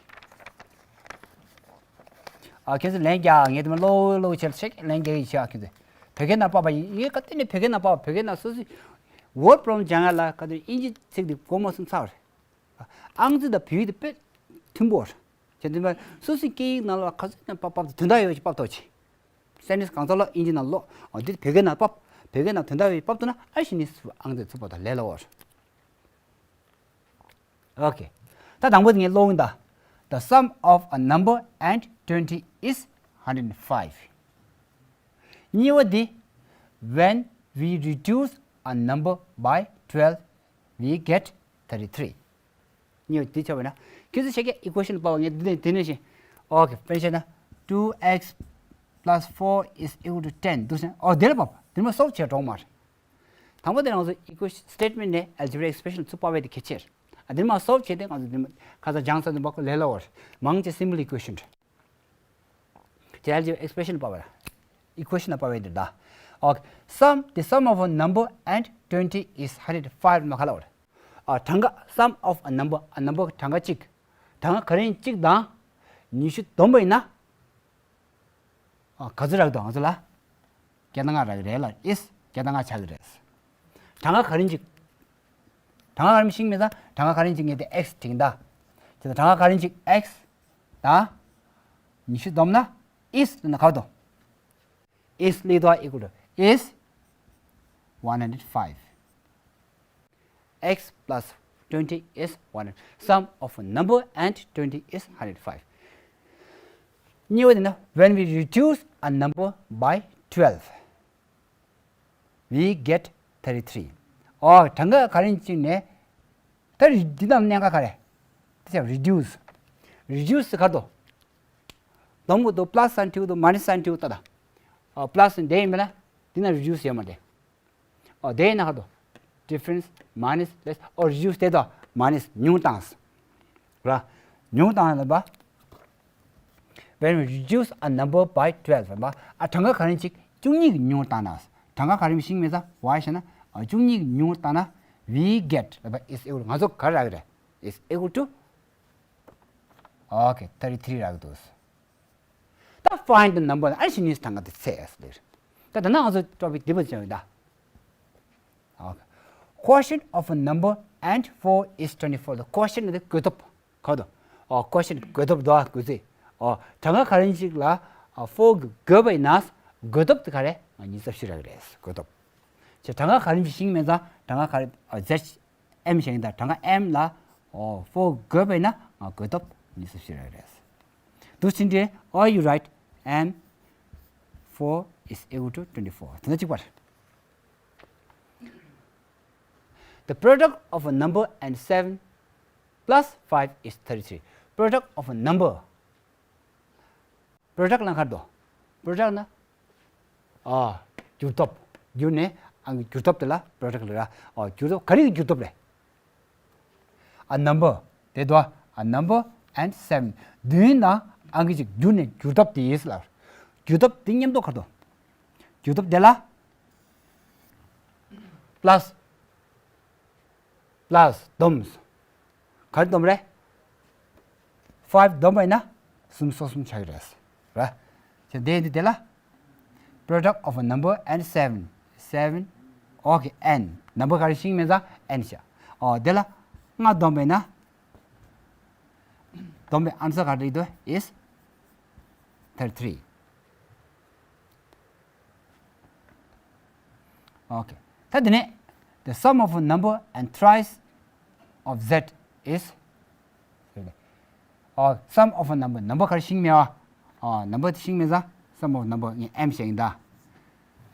ཨ་ཁྱེད་ཚོ་ལན་རྒྱག་ངས་དེ་མ་ལོ་ལོ་བྱས་ཤིག་ལན་རྒྱག་ཡིན་ཤག་ཁྱེད་ཚོ་བོད་སྐད་ནང་ཕབ་པ་ཡིན། ངས་ག་དེ་ནས་བོད་སྐད་ནང་ཕབ། བོད་སྐད་ནང་སོ་སོའི་word problem སྦྱང་ཡ་ལ་ག་དེ་ཨིན་ཇི་ཚིག་དེ་མགོ་མ་ཚོམ་ཚར་རེད། ཨང་རྩིས་དང་བོད་ཡིག་དེ་དཔེ་མཐུན་པོ་རེད། ཁྱེད་ཚོ་མ་སོ་སོའི་སྐད་ཡིག་ནང་ལ་ག་ཚོད་ནས་ཕབ་ཕབ་དེ་དོན་དག་ཡོད་ཅིག་ཕབ་ཐུབ་ཅིག sentence་གང་ཚ་ལོ་ཨིན་ཇི་ནང་ལོ། འོ་འདི་བོད་སྐད་ནང་ཕབ། བོད་སྐད་ནང་དོན་དག་ཡོད་ཕབ་ཐུབ་ན་ཨ་ཤི་ནི་ཨང་རྩིས་ཚུགས་པ་དང་ལས་སླ་བོ་རེད། ཨོ་ཁེ། ད་དང་པོ་དེ་ངས་ཀློག་གིན་གདའ། The sum of a number and twenty is hundred five. གཉིས་པ་དེ། When we reduce a number by twelve, we get thirty-three. གཉིས་པ་དེ་ཆགས་པ་ན། ཁྱེད་ཚོ་ཤེས་ཀྱི་equation་པ་བ་ངས་འདི་ནས་དེ་ནས་ཤེས། ཨོ་ཁེ། དཔེར་བཤད་ན། two x plus four is equal to ten འདུག་ཟེར། ཨོ་དེ་ལ་བབ། དེ་མ་solve་བྱས་འགྲོ་མ་རེད། དང་པོ་དེ་རང་ཚོ་equation statement ནས་algebraic expression་ཚུར་ཕབ་པའི་དེ་གལ་ཆེ་རེད། ཨ་དེ་མ་solve་བྱས་ཏེ་ང་ཚོ་དེ་མ་ཁ་ཚ་སྦྱང་ས་དེ་མ་ཁོ་ལས་སླ་བོ་རེད། མང་ཆེ་simple equation་རེད། དེ་algebraic expression་ཕབ་པ་རེད། equation་ལ་ཕབ་པའི་དེ་ད། ཨོ་sum the sum of a number and twenty is hundred five མ་ཁ་ལ་བ་རེད། ཨ་གྲངས་ཀ sum of a number a number གྲངས་ཀ་གཅིག་གྲངས་ཀ་ག་རེ་ཡིན་གཅིག་དང་ཉི་ཤུ་བསྡོམས་པ་ཡིན་ན། ཨ་ག་ཚོད་རག་འདུག་ང་ཚོ་ལ། བརྒྱ་དང་ལྔ་རག་གི་རེད་ལ། is་བརྒྱ་དང་ལྔ་ཆགས་ཀྱི་རེད། གྲངས་ཀ་ག་རེ་ཅིག་གྲངས་ཀ་ག་རེ་ཞིག་མིན་ད། གྲངས་ཀ་ག་རེ་ཅིག་ངས་དེ་x་བྲིས་ད། དེ་ད་གྲངས་ཀ་ག་རེ་ཅིག་x་དང་ཉི་ཤུ་བསྡོམས་ན་is་ལབ་ན་ག་འདུག is ལས་དོ་equal to is one hundred five. X plus twenty is one hundred. Sum of a number and twenty is hundred five. གཉིས་པ་དེ་ན། When we reduce a number by twelve, we get thirty-three. ཨོ་གྲངས་ཀ་ག་རེ་ཅིག་ནས། ད་རི་འདི་དང་གནད་འགག་ག་རེ། དེ་ཆ་reduce། reduce་ག་དོ། བསྡོམས་གི་འདུག plus sign་བྲིས་འདུག minus sign་བྲིས་ད་ད། ཨོ་plus་དེ་ཡིན་མིན་ན། འདི་ན་reduce་ཡོད་མ་རེད། ཨོ་དེ་ཡིན་ན་ག་དོ། difference minus less ཨོ་reduce་དེ་དོ་minus་ཉུང་བཏང་། ར། ཉུང་བཏང་ལ་བ། When we reduce a number by twelve ལ་བ། ཨ་གྲངས་ཀ་ག་རེ་ཅིག་བཅུ་གཉིས་ཀྱིས་ཉུང་བཏང་ན། གྲངས་ཀ་ག་རེ་ཞིག་མེད་ས་བ་ཞེ་ན། ཨ་བཅུ་གཉིས་ཀྱིས་ཉུང་བཏང་ན། we get ལ་བ་is equal ང་ཚོ་ག་རེ་རག་གི་རེད། is equal to okay thirty three་རག་གི་འདུག་ད་find the number ཨ་ཤི་ནི་གྲངས་ཀ་དེ་ཚེ་ཨེ་སི་ལེར། ད་ད་ནང་ང་ཚོ་topic འདི་པ་ཅན་ཡོད་ད། Okay. Quotient of a number and four is twenty four. The quotient དེ་བགོས་ཐོབ། ག་དོ། ཨོ་quotient བགོས་ཐོབ་དོ་བགོས་ཚེ། ཨོ་གྲངས་ཀ་ག་རེ་ཞིག་ལ་ཨ་four གི་བགོས་པ་ཡིན་ན་བགོས་ཐོབ་དེ་ག་རེ་ཉི་ཤུ་རྩ་བཞི་རག་གི་རེད་བགོས་ཐོབ། ཅེ་གྲངས་ཀ་ག་རེ་ཞིག་མེད་ཙང་གྲངས་ཀ་ག་རེ་ཨ་z m བཞག་ཡིན་ད་གྲངས་ཀ་m ལ་ཨོ་four བགོས་པ་ཡིན་ན་ང་བགོས་ཐོབ་ཉི་ཤུ་རྩ་བཞི་རག་གི་རེད། འདུག་ཕྱིན་དྲན། Or you write m four is equal to twenty four དེ་ན་གཅིག་པར། The product of a number and seven plus five is thirty three. Product of a number. Product ལ་ག་རེ་འདུག product ན། ཨ། བསྒྱུར་ཐོབ། བསྒྱུར་ནས་ཨང་བསྒྱུར་ཐོབ་དེ་ལ་product ལ་ར། ཨ་བསྒྱུར་ཐོབ་ག་རེ་གི་བསྒྱུར་ཐོབ་རེད། A number དེ་དོ། A number and seven བདུན་དང་ཨང་ཀི་གཅིག་བསྒྱུར་ནས་བསྒྱུར་ཐོབ་དེ་ཡིན་ལ། བསྒྱུར་ཐོབ་དེ་མཉམ་དུ་ག་རེ་འདུག་བསྒྱུར་ཐོབ་དེ་ལ། plus plus བསྡོམས། ག་རེ་བསྡོམས་རེད། five བསྡོམས་པ་ཡིན་ན་སུམ་ཅུ་སོ་གསུམ་ཆགས་ཀྱི་རེད། རེད། ཅེ་དེ་འདི་དེ་ལ། Product of a number and seven. Seven. Okay, n. Number ག་རེ་ཞིག་མེད་ཙང་n་བྱ། ཨོ་དེ་ལ་ལྔ་བསྡོམས་པ་ཡིན་ན། བསྡོམས་པའི་answer ག་རེ་འདུག is thirty three. Okay. ད་དེ་ནས། The sum of a number and thrice of z is ཨོ། sum of a number number ག་རེ་ཤིང་མེད་བ། ཨོ། number དེ་ཤིང་མེད་ཙང་sum of number ངས་m བྱས་ཡིན་ད།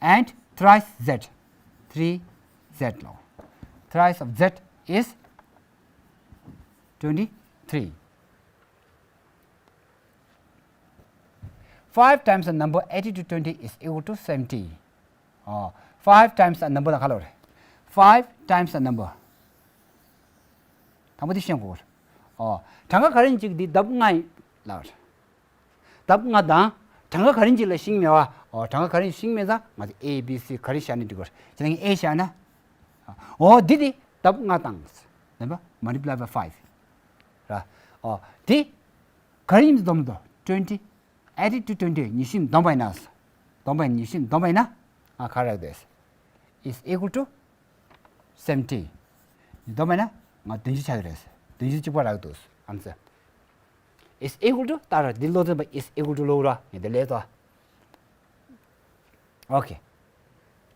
and thrice z three z ལོ། thrice of z is twenty-three. Five times a number eighty to twenty is equal to seventy. ཨོ། Five times a number ལ་ག་ལབ་རེད། Five times a number. དང་པོ་དེ་ཤེས་དགོས་རེད། ཨོ། གྲངས་ཀ་ག་རེ་ཡིན་གཅིག་འདི་ལྡབ་ལྔ་ཡིན་ལབ་རེད། ལྡབ་ལྔ་དང་གྲངས་ཀ་ག་རེ་ཡིན་གཅིག་ལ་ཤེས་མེད་པ། ཨོ། གྲངས་ཀ་ག་རེ་ཡིན་ཤེས་མེད་ཙང་ང་ཚོ་A B C ག་རེ་བཞག་ནས་འགྲིག་གི་རེད། ཁྱེད་རང་གིས་A བཞག་ན། ཨོ། འདི་དེ་ལྡབ་ལྔ་དང་། ལྡབ་multiply by five ར། ཨོ། དེ་ག་རེ་ཡིན་བསྡོམས་དོ། twenty eighty to twenty ཉི་ཤུ་བསྡོམས་པ་ཡིན་ན། བསྡོམས་པ་ཡིན་ཉི་ཤུ་བསྡོམས་པ་ཡིན་ན། ཨ། ག་རེ་རག་དེ། is equal to seventy བསྡོམས་པ་ཡིན་ན་ང་བདུན་ཅུ་ཆགས་ཀྱི་རེད། བདུན་ཅུ་གཅིག་པ་རག་འདུག་ཨམ་ཙི། is equal to ལྟར་འདི་ཀློག་ཚན་པ་is equal to ཀློག་ར་ངས་འདི་ལས་དོ། Okay.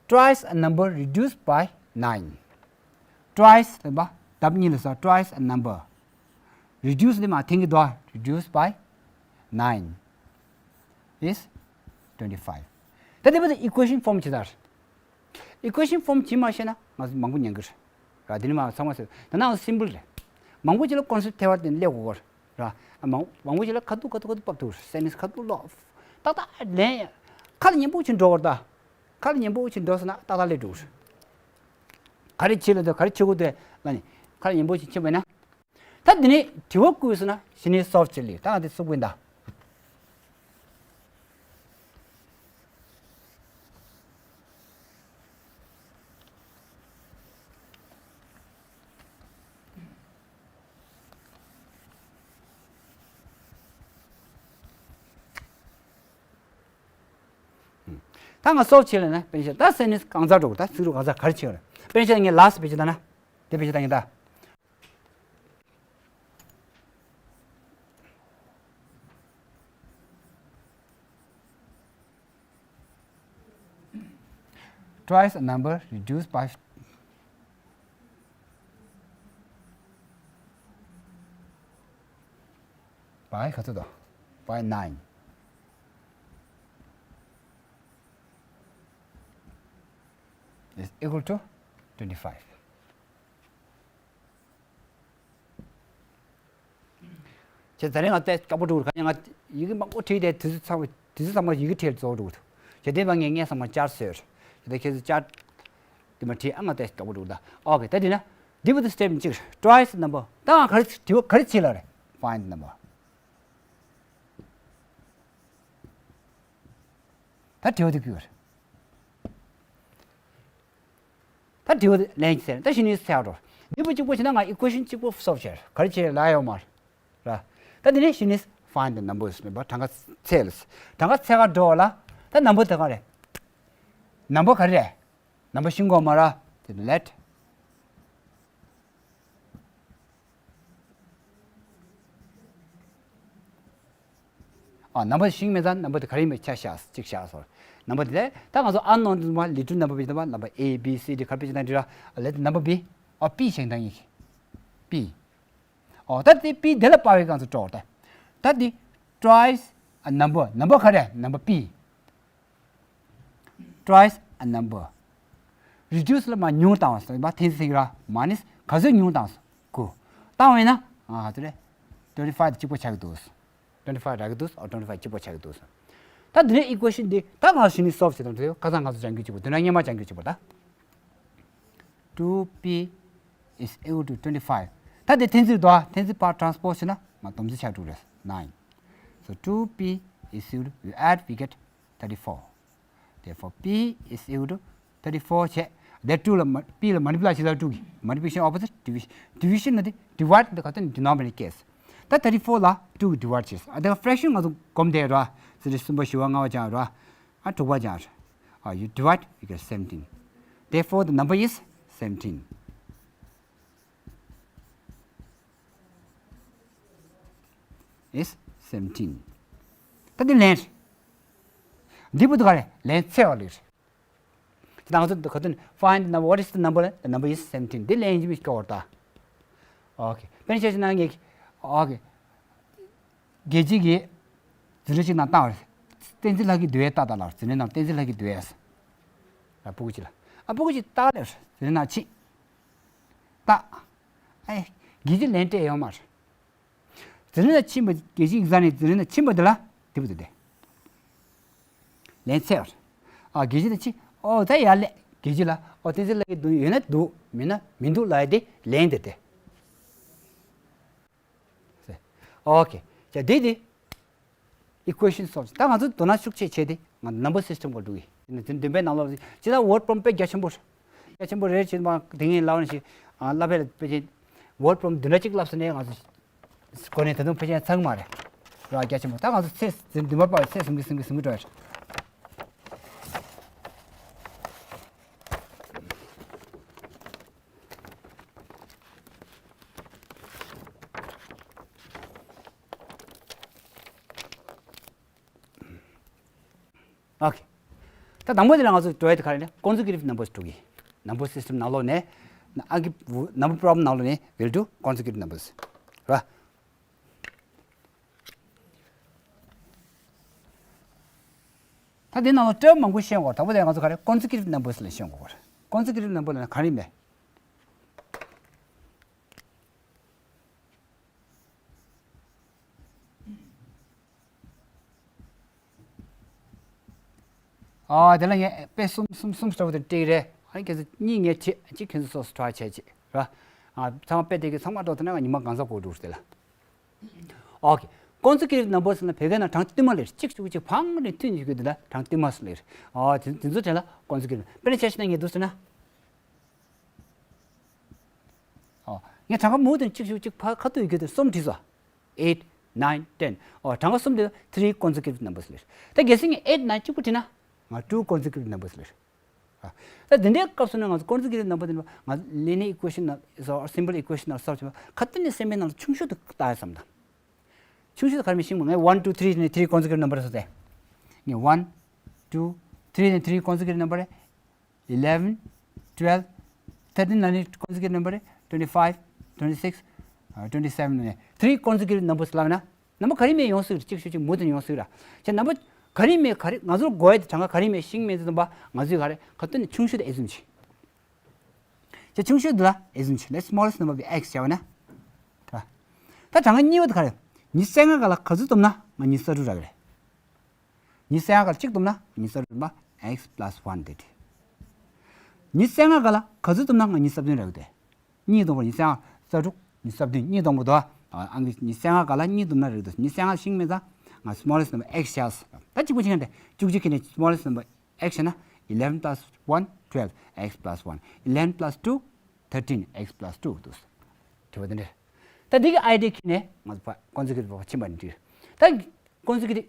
Twice a number reduced by nine. Twice ལབ་པ་ལྡབ་གཉིས་ལ་ས། Twice a number reduce ལ་མ་འཐེན་གྱི་འདུག reduced by nine is twenty-five. ད་དེ་བས་equation form བྱེད་ད། Equation form བྱེད་མ་ཤེས་ན་ང་ཚོ་མང་པོ་ཉན་གི་རེད། ར། དེ་ནི་མ་ཚང་མ་ཟེར་ད་ནང་simple རེད། མང་པོ་ཅིག་ལ་concept ཐེ་བ་དེ་སླེབས་དགོས་རེད། ར། མང་མང་པོ་ཅིག་ལ་ཁ་ཐུག་ཁ་ཐུག་ཁ་ཐུག་ཕབ་ཐུབ་རེད། sentence ཁ་ཐུག་ཀློག་ཏག་ཏག་ལན། ཁ་ལ་ཉན་པོ་ཅིག་འགྲོ་བར་ད། ཁ་ལ་ཉན་པོ་ཅིག་འགྲོ་སོང་ན་ཏག་ཏག་སླེབས་འགྲོ་གི་རེད། ག་རེ་བྱེད་ལ་དོ་ག་རེ་བྱེད་དགོས་དོ་ལ་ནི་ཁ་ལ་ཉན་པོ་ཅིག་བྱེད་པ་ན། ད་འདི་ནས་དྲི་བ་བཀོད་སོང་ན་གཞི་ནས་solve བྱེད་ལེ་ད་ང་འདི་སུབ་ཀྱིན་ད། ད་ང་solve བྱེད་ལེ་ན་དཔེར་ན་ཆ་ད་sentence གང་ཚར་འགྲོ་ད་ཚིག་འབྲུ་གང་ཚར་ག་རེ་བྱེད་ཡོད་རེད། དཔེར་ན་ཆ་ངས་last བེད་སྤྱོད་ད་ན་དེ་བེད་སྤྱོད་ད་ངས་ད། Twice a number reduced by by ག་ཚོད་དང་by nine is equal to twenty-five. བྱས་ཙང་ང་ཏོག་ཙམ་སྐྱོ་པོ་འགྲོ་གི་རེད། གང་ཡིན་ང་ཡི་གེ་མང་པོ་བྲིས་ཏེ་དུས་ཚོད་ཚང་བ་དུས་ཚོད་ཚང་མ་ཡི་གེ་བྲིས་རྫོགས་འགྲོ་གི་འདུག་བྱས་དེ་མ་ངས་ངས་ཚང་མ་བསྐྱར་བཟོས་རེད། བྱས་ཏེ་ཁྱེད་ཚོས་བསྐྱར་དེ་མ་བྲིས་ཨ་ང་ཏོག་ཙམ་སྐྱོ་པོ་འགྲོ་གི་འདུག་ཨོ་ཁེ་ད་དེ་ན་འདི་བུ་དུ་step གཅིག twice number ད་ང་ག་རེ་དྲི་བ་ག་རེ་བྱེད་ལ་རེད། Find number ད་དྲི་བ་དེ་བསྐུལ་བ་རེད། ད་དྲི་བ་ལན་གྱིས་ཟེར་ད་གཞི་ནས་ཟེར་རོ། འདི་པོ་གཅིག་པོ་བྱས་ན་ང་equation གཅིག་པོ་solve བྱེད་ག་རེ་བྱེད་ལ་ཡོད་མ་རེད། ད་དེ་ནས་གཞི་ནས་find the numbers མེད་པ་གྲངས་ཀ་ཚད་ལ་གྲངས་ཀ་ཚད་ག་འགྲོ་བ་ལ་ད་number དེ་ག་རེད། number ག་རེ་རེད། number ཤེས་དགོས་མ་རེད། དེ་let ཨ། number ཤེས་མེད་ཙང་number དེ་ག་རེ་ཡིན་པའི་ཆ་བཞག་གཅིག་བཞག་སོང་། number དེ་ལས་ད་ང་ཚོ་unknown དེ་ཚོ་མ་little number བྱེད་དང་པ་number A B C D ག་རེ་བྱེད་དང་འདྲི་ར། let number be ཨ་P བྱེད་དང་ཡིན། P ཨོ་ད་དེ་P དེ་ལ་པ་བའི་གང་ཚོ་སྤྲོ་ད། ད་དེ་twice a number number ག་རེ་number P twice a number reduce ལ་མ་ཉུང་བཏང་བ་སོང་བ་འཐེན་སྲིང་ར་minus ག་ཚོད་ཉུང་བཏང་སོང་དགུ་བཏང་བས་ན་ཨ་ཧ་ཚོད་རེད། twenty five དེ་གཅིག་པོ་ཆགས་ཀྱི་འདུག twenty five རག་གི་འདུག་ཨོ་twenty five གཅིག་པོ་ཆགས་ཀྱི་འདུག་ད་འདི་ནས་equation འདི་ད་ང་ཚོ་གཞི་ནས་solve བྱེད་དང་འདྲ་ཁ་སང་ང་ཚོ་སྦྱང་རྒྱུ་གཅིག་པོ་འདི་ན་སྔོན་མ་སྦྱང་རྒྱུ་གཅིག་པོ་ད། two P is equal to twenty five ད་འདི་འཐེན་ཚིག་འདུག་ཨ། འཐེན་ཚིག་པར་transpose བྱེད་ན་ང་སྡོམ་རྩིས་ཆགས་འགྲོ་རེད། nine so two P is equal to we add we get thirty four therefore P is equal to thirty four བྱས། དེ་two ལ་མ་P ལ་multiply བྱེད་ལ་two གི་multiplication opposite division division ནི་དེ་divide འདི་ག་དོན་denominator case ད་thirty four ལ་two གི་divide བྱས། ཨ་དེ་fraction ང་ཚོ་སྒོམ་བསྡད་ར། ཙི་ཙི་གསུམ་པ་བཞི་པ་ལྔ་པ་སྦྱང་ར། ཨ་དྲུག་པ་སྦྱང་ར། ཨ་you divide you get seventeen therefore the number is seventeen is seventeen ད་འདི་ལན་རེད། འདི་བུ་དུ་ག་རེ་ལན་ཚད་པ་ལེགས་རེད། ད་ང་ཚོ་ག་དོན་find the number what is the number the number is seventeen འདི་ལན་ཡིན་གྱི་མི་སྐྱོ་བར་ད། ཨོ་ཁེ་དཔེར་ན་ཆ་བཞག་ན་ངས་ཨོ་ཁེ་རྒྱལ་སྤྱི་གི་འཛིན་གྲྭ་གཅིག་ནང་བཏང་བ་རེད། བསྟན་འཛིན་ལྷ་སྐྱིད་འདུལ་བའི་རྟགས་དང་ལ་འཛིན་གྲྭ་ནང་བསྟན་འཛིན་ལྷ་སྐྱིད་འདུལ་བའི་ཨ་སྤུ་གུ་གཅིག་ལ་ཨ་སྤུ་གུ་གཅིག་རྟགས་ལས་འཛིན་གྲྭ་ནང་ཕྱིན། རྟགས་ཨེ་རྒྱལ་སྤྱི་ལན་སྤྲད་ཡོད་མ་རེད། དེ་རིང་ལ་ཕྱིན་པ་གལ་སྲིད་ཨིག་ཛམ་ནི་དེ་རིང་ལ་ཕྱིན་པ་དེ་ལ་དེ་བུ་དེ་དེ། ལན་ཚད་པར། ཨ་གལ་སྲིད་ལ་ཕྱིན། ཨོ་ད་ཡར་ལས་གལ་སྲིད་ལ་ཨོ་དེ་ཚེ་ལ་གི་འདུག་ཡོད་ན་འདུག་མེད་ན་མི་འདུག་ལབ་ཡ་དེ་ལན་དེ་དེ། ཨོ་ཁེ། ཅེ་དེ་དེ། Equation solve། ད་ང་ཚོ་དོ་སྣང་ཤུགས་ཆེ་བྱས་ཏེ་ང་number system སྐོར་འགྲོ་གི་ཡིན། དེ་འདུན་པའི་ནང་ལོགས་ཅི་ད་word problem དཔེ་རྒྱ་ཆེན་པོ་རེད། རྒྱ་ཆེན་པོ་རེད་ཅེས་མ་དེ་ངས་ལབ་ནས་ཤི་ཨ་ལབ་པའི་དཔེ་ཆེན་word problem བདུན་ཕྲག་གཅིག་ལབ་སོང་ནས་ང་ཚོ་གོ་ནས་ད་དུང་དཔེ་ཆེན་ཚང་མ་རེད། ར་རྒྱ་ཆེན་པོ། ད་ང་ཚོ་ཚེ་འདུན་པ་པ་ཚེ་ཟིན་གི་ཟིན་གི་ཟིན་གི་འགྲོ་ཡ་རེད། ཨོ་ཁེ། ད་དང་པོ་དེ་ལ་ང་ཚོ་འགྲོ་ཡ་དེ་ག་རེ་ནས་consecutive numbers འགྲོ་གི། number system ནང་ལོགས་ནས་ཨ་གི་number problem ནང་ལོགས་ནས་we'll do consecutive numbers ར། ད་དེ་ནང་ལ་term མང་པོ་ཤེས་དགོས། དང་པོ་དེ་ང་ཚོ་ག་རེ་consecutive numbers ལ་ཤེས་དགོས། consecutive number ལ་ག་རེ་མེད། ཨ་དེ་ལ་ངས་དཔེ་གསུམ་གསུམ་གསུམ་ལྟ་བུ་དེ་སྤྲད་རེད། ཨ་ཁྱེད་ཚོ་གཉིས་ངས་བྱེད་གཅིག་ཁྱེད་ཚོ་སོ་སོ་try བྱས་བྱེད་ར། ཨ་ཚང་མ་དཔེ་དེ་གི་ཚང་མ་འགྲོ་ཐུབ་ན་ང་ཉི་མ་གང་ཚ་གོ་འགྲོ་དེ་ལ། ཨོ་ཁེ། consecutive numbers ལ་བོད་སྐད་ནང་གྲངས་བསྟུད་མ་ལབ་རེད། གཅིག་གཅིག་གཅིག་བང་རེ་མཐུད་ནས་ཞུ་གི་འདུག་ད་གྲངས་བསྟུད་མ་ལབ་རེད། ཨོ་དེ་དེ་ཚོ་དེ་ལ་consecutive དཔེར་ན་ཆ་བཞག་ན་ངས་འདུག་ཟེར་ན། ཨོ་ངས་གྲངས་ཀ་མུ་མཐུད་གཅིག་གཅིག་གཅིག་ཕར་ཁ་ཐུག་ཡོད་གི་དེ་གསུམ་བྲིས་སོ། eight, nine, ten ཨོ་གྲངས་ཀ་གསུམ་དེ་three consecutive numbers ལབ་རེད། ད་གལ་སྲིད་ངས་eight, nine གཅིག་པུ་བྲིས་ན་ང་two consecutive numbers ལབ་རེད། ད་དེ་འདྲའི་སྐབས་སུ་ནི་ང་ཚོ་consecutive number དེ་ནི་ང་linear equation ན་simple equation ན་solve བྱེད་པ་ཁ་ཏོན་ནས་སེམས་པའི་ནང་ལ་ཆུང་ཤོས་དུ་བལྟ་ཡ་བསམ་དང་། ཆུང་ཤོས་དུ་ག་རེ་མི་ཤེས་མོ། ངས་one, two, three ནས་three consecutive number སོ་ཏེ། ངས་one, two, three ནས་three consecutive number eleven, twelve, thirteen ནས་consecutive number twenty five, twenty six, twenty seven ནས་three consecutive numbers ལབ་ན། number ག་རེ་མེད་ཡོང་སྲིད་རེད། གཅིག་ཤོས་གཅིག་མུ་མཐུད་ཡོང་སྲིད་ར། ཅེ་number ག་རེ་མེད་ག་རེ་ང་ཚོར་དགོས་ཡ་དེ་གྲངས་ཀ་ག་རེ་མེད་ཤིང་མེད་དེ་དུ་བ་ང་ཚོས་ག་རེ་ཁ་ཏོན་ནས་ཆུང་ཤོས་དེ་ཨེ་ཟུམ་བྱེད། ཅེ་ཆུང་ཤོས་དེ་ལ་ཨེ་ཟུམ་བྱེད། Let smallest number be x བྱ་བ་ན། ད་གྲངས་ཀ་གཉིས་པ་དེ་ག་རེ། ཉི་ཤུ་རྩ་ལྔ་ག་ལ་ག་ཚོད་བསྡོམས་ན་ང་ཉི་ཤུ་རྩ་དྲུག་རག་གི་རེད། ཉི་ཤུ་རྩ་ལྔ་ག་ལ་གཅིག་བསྡོམས་ན་ཉི་ཤུ་རྩ་དྲུག་བསྡོམས་པ་x plus one དེ་རེད། ཉི་ཤུ་རྩ་ལྔ་ག་ལ་ག་ཚོད་བསྡོམས་ན་ང་ཉི་ཤུ་རྩ་བདུན་རག་གི་རེད། གཉིས་བསྡོམས་པ་ཉི་ཤུ་རྩ་ལྔ་རྩ་དྲུག་ཉི་ཤུ་རྩ་བདུན་གཉིས་བསྡོམས་པ་དོ། ཨང་ཉི་ཤུ་རྩ་ལྔ་ག་ལ་གཉིས་བསྡོམས་ན་རེད་དོ། ཉི་ཤུ་རྩ་ལྔ་ཤིང་མེད་ཙང་ང་smallest number x བྱས། ད་གཅིག་པ་ཅིག་ཡང་དེ་བཅུ་གཅིག་གི་ནས་smallest number x བྱས་ན་eleven plus one twelve, x plus one eleven plus two thirteen, x plus two འདུག་དྲི་བ་དེ་འདྲ། ད་འདི་གི་idea ཁྱེར་ནས་ང་ཚོ་consecutive ཕྱིན་པ་འདི་ད་consecutive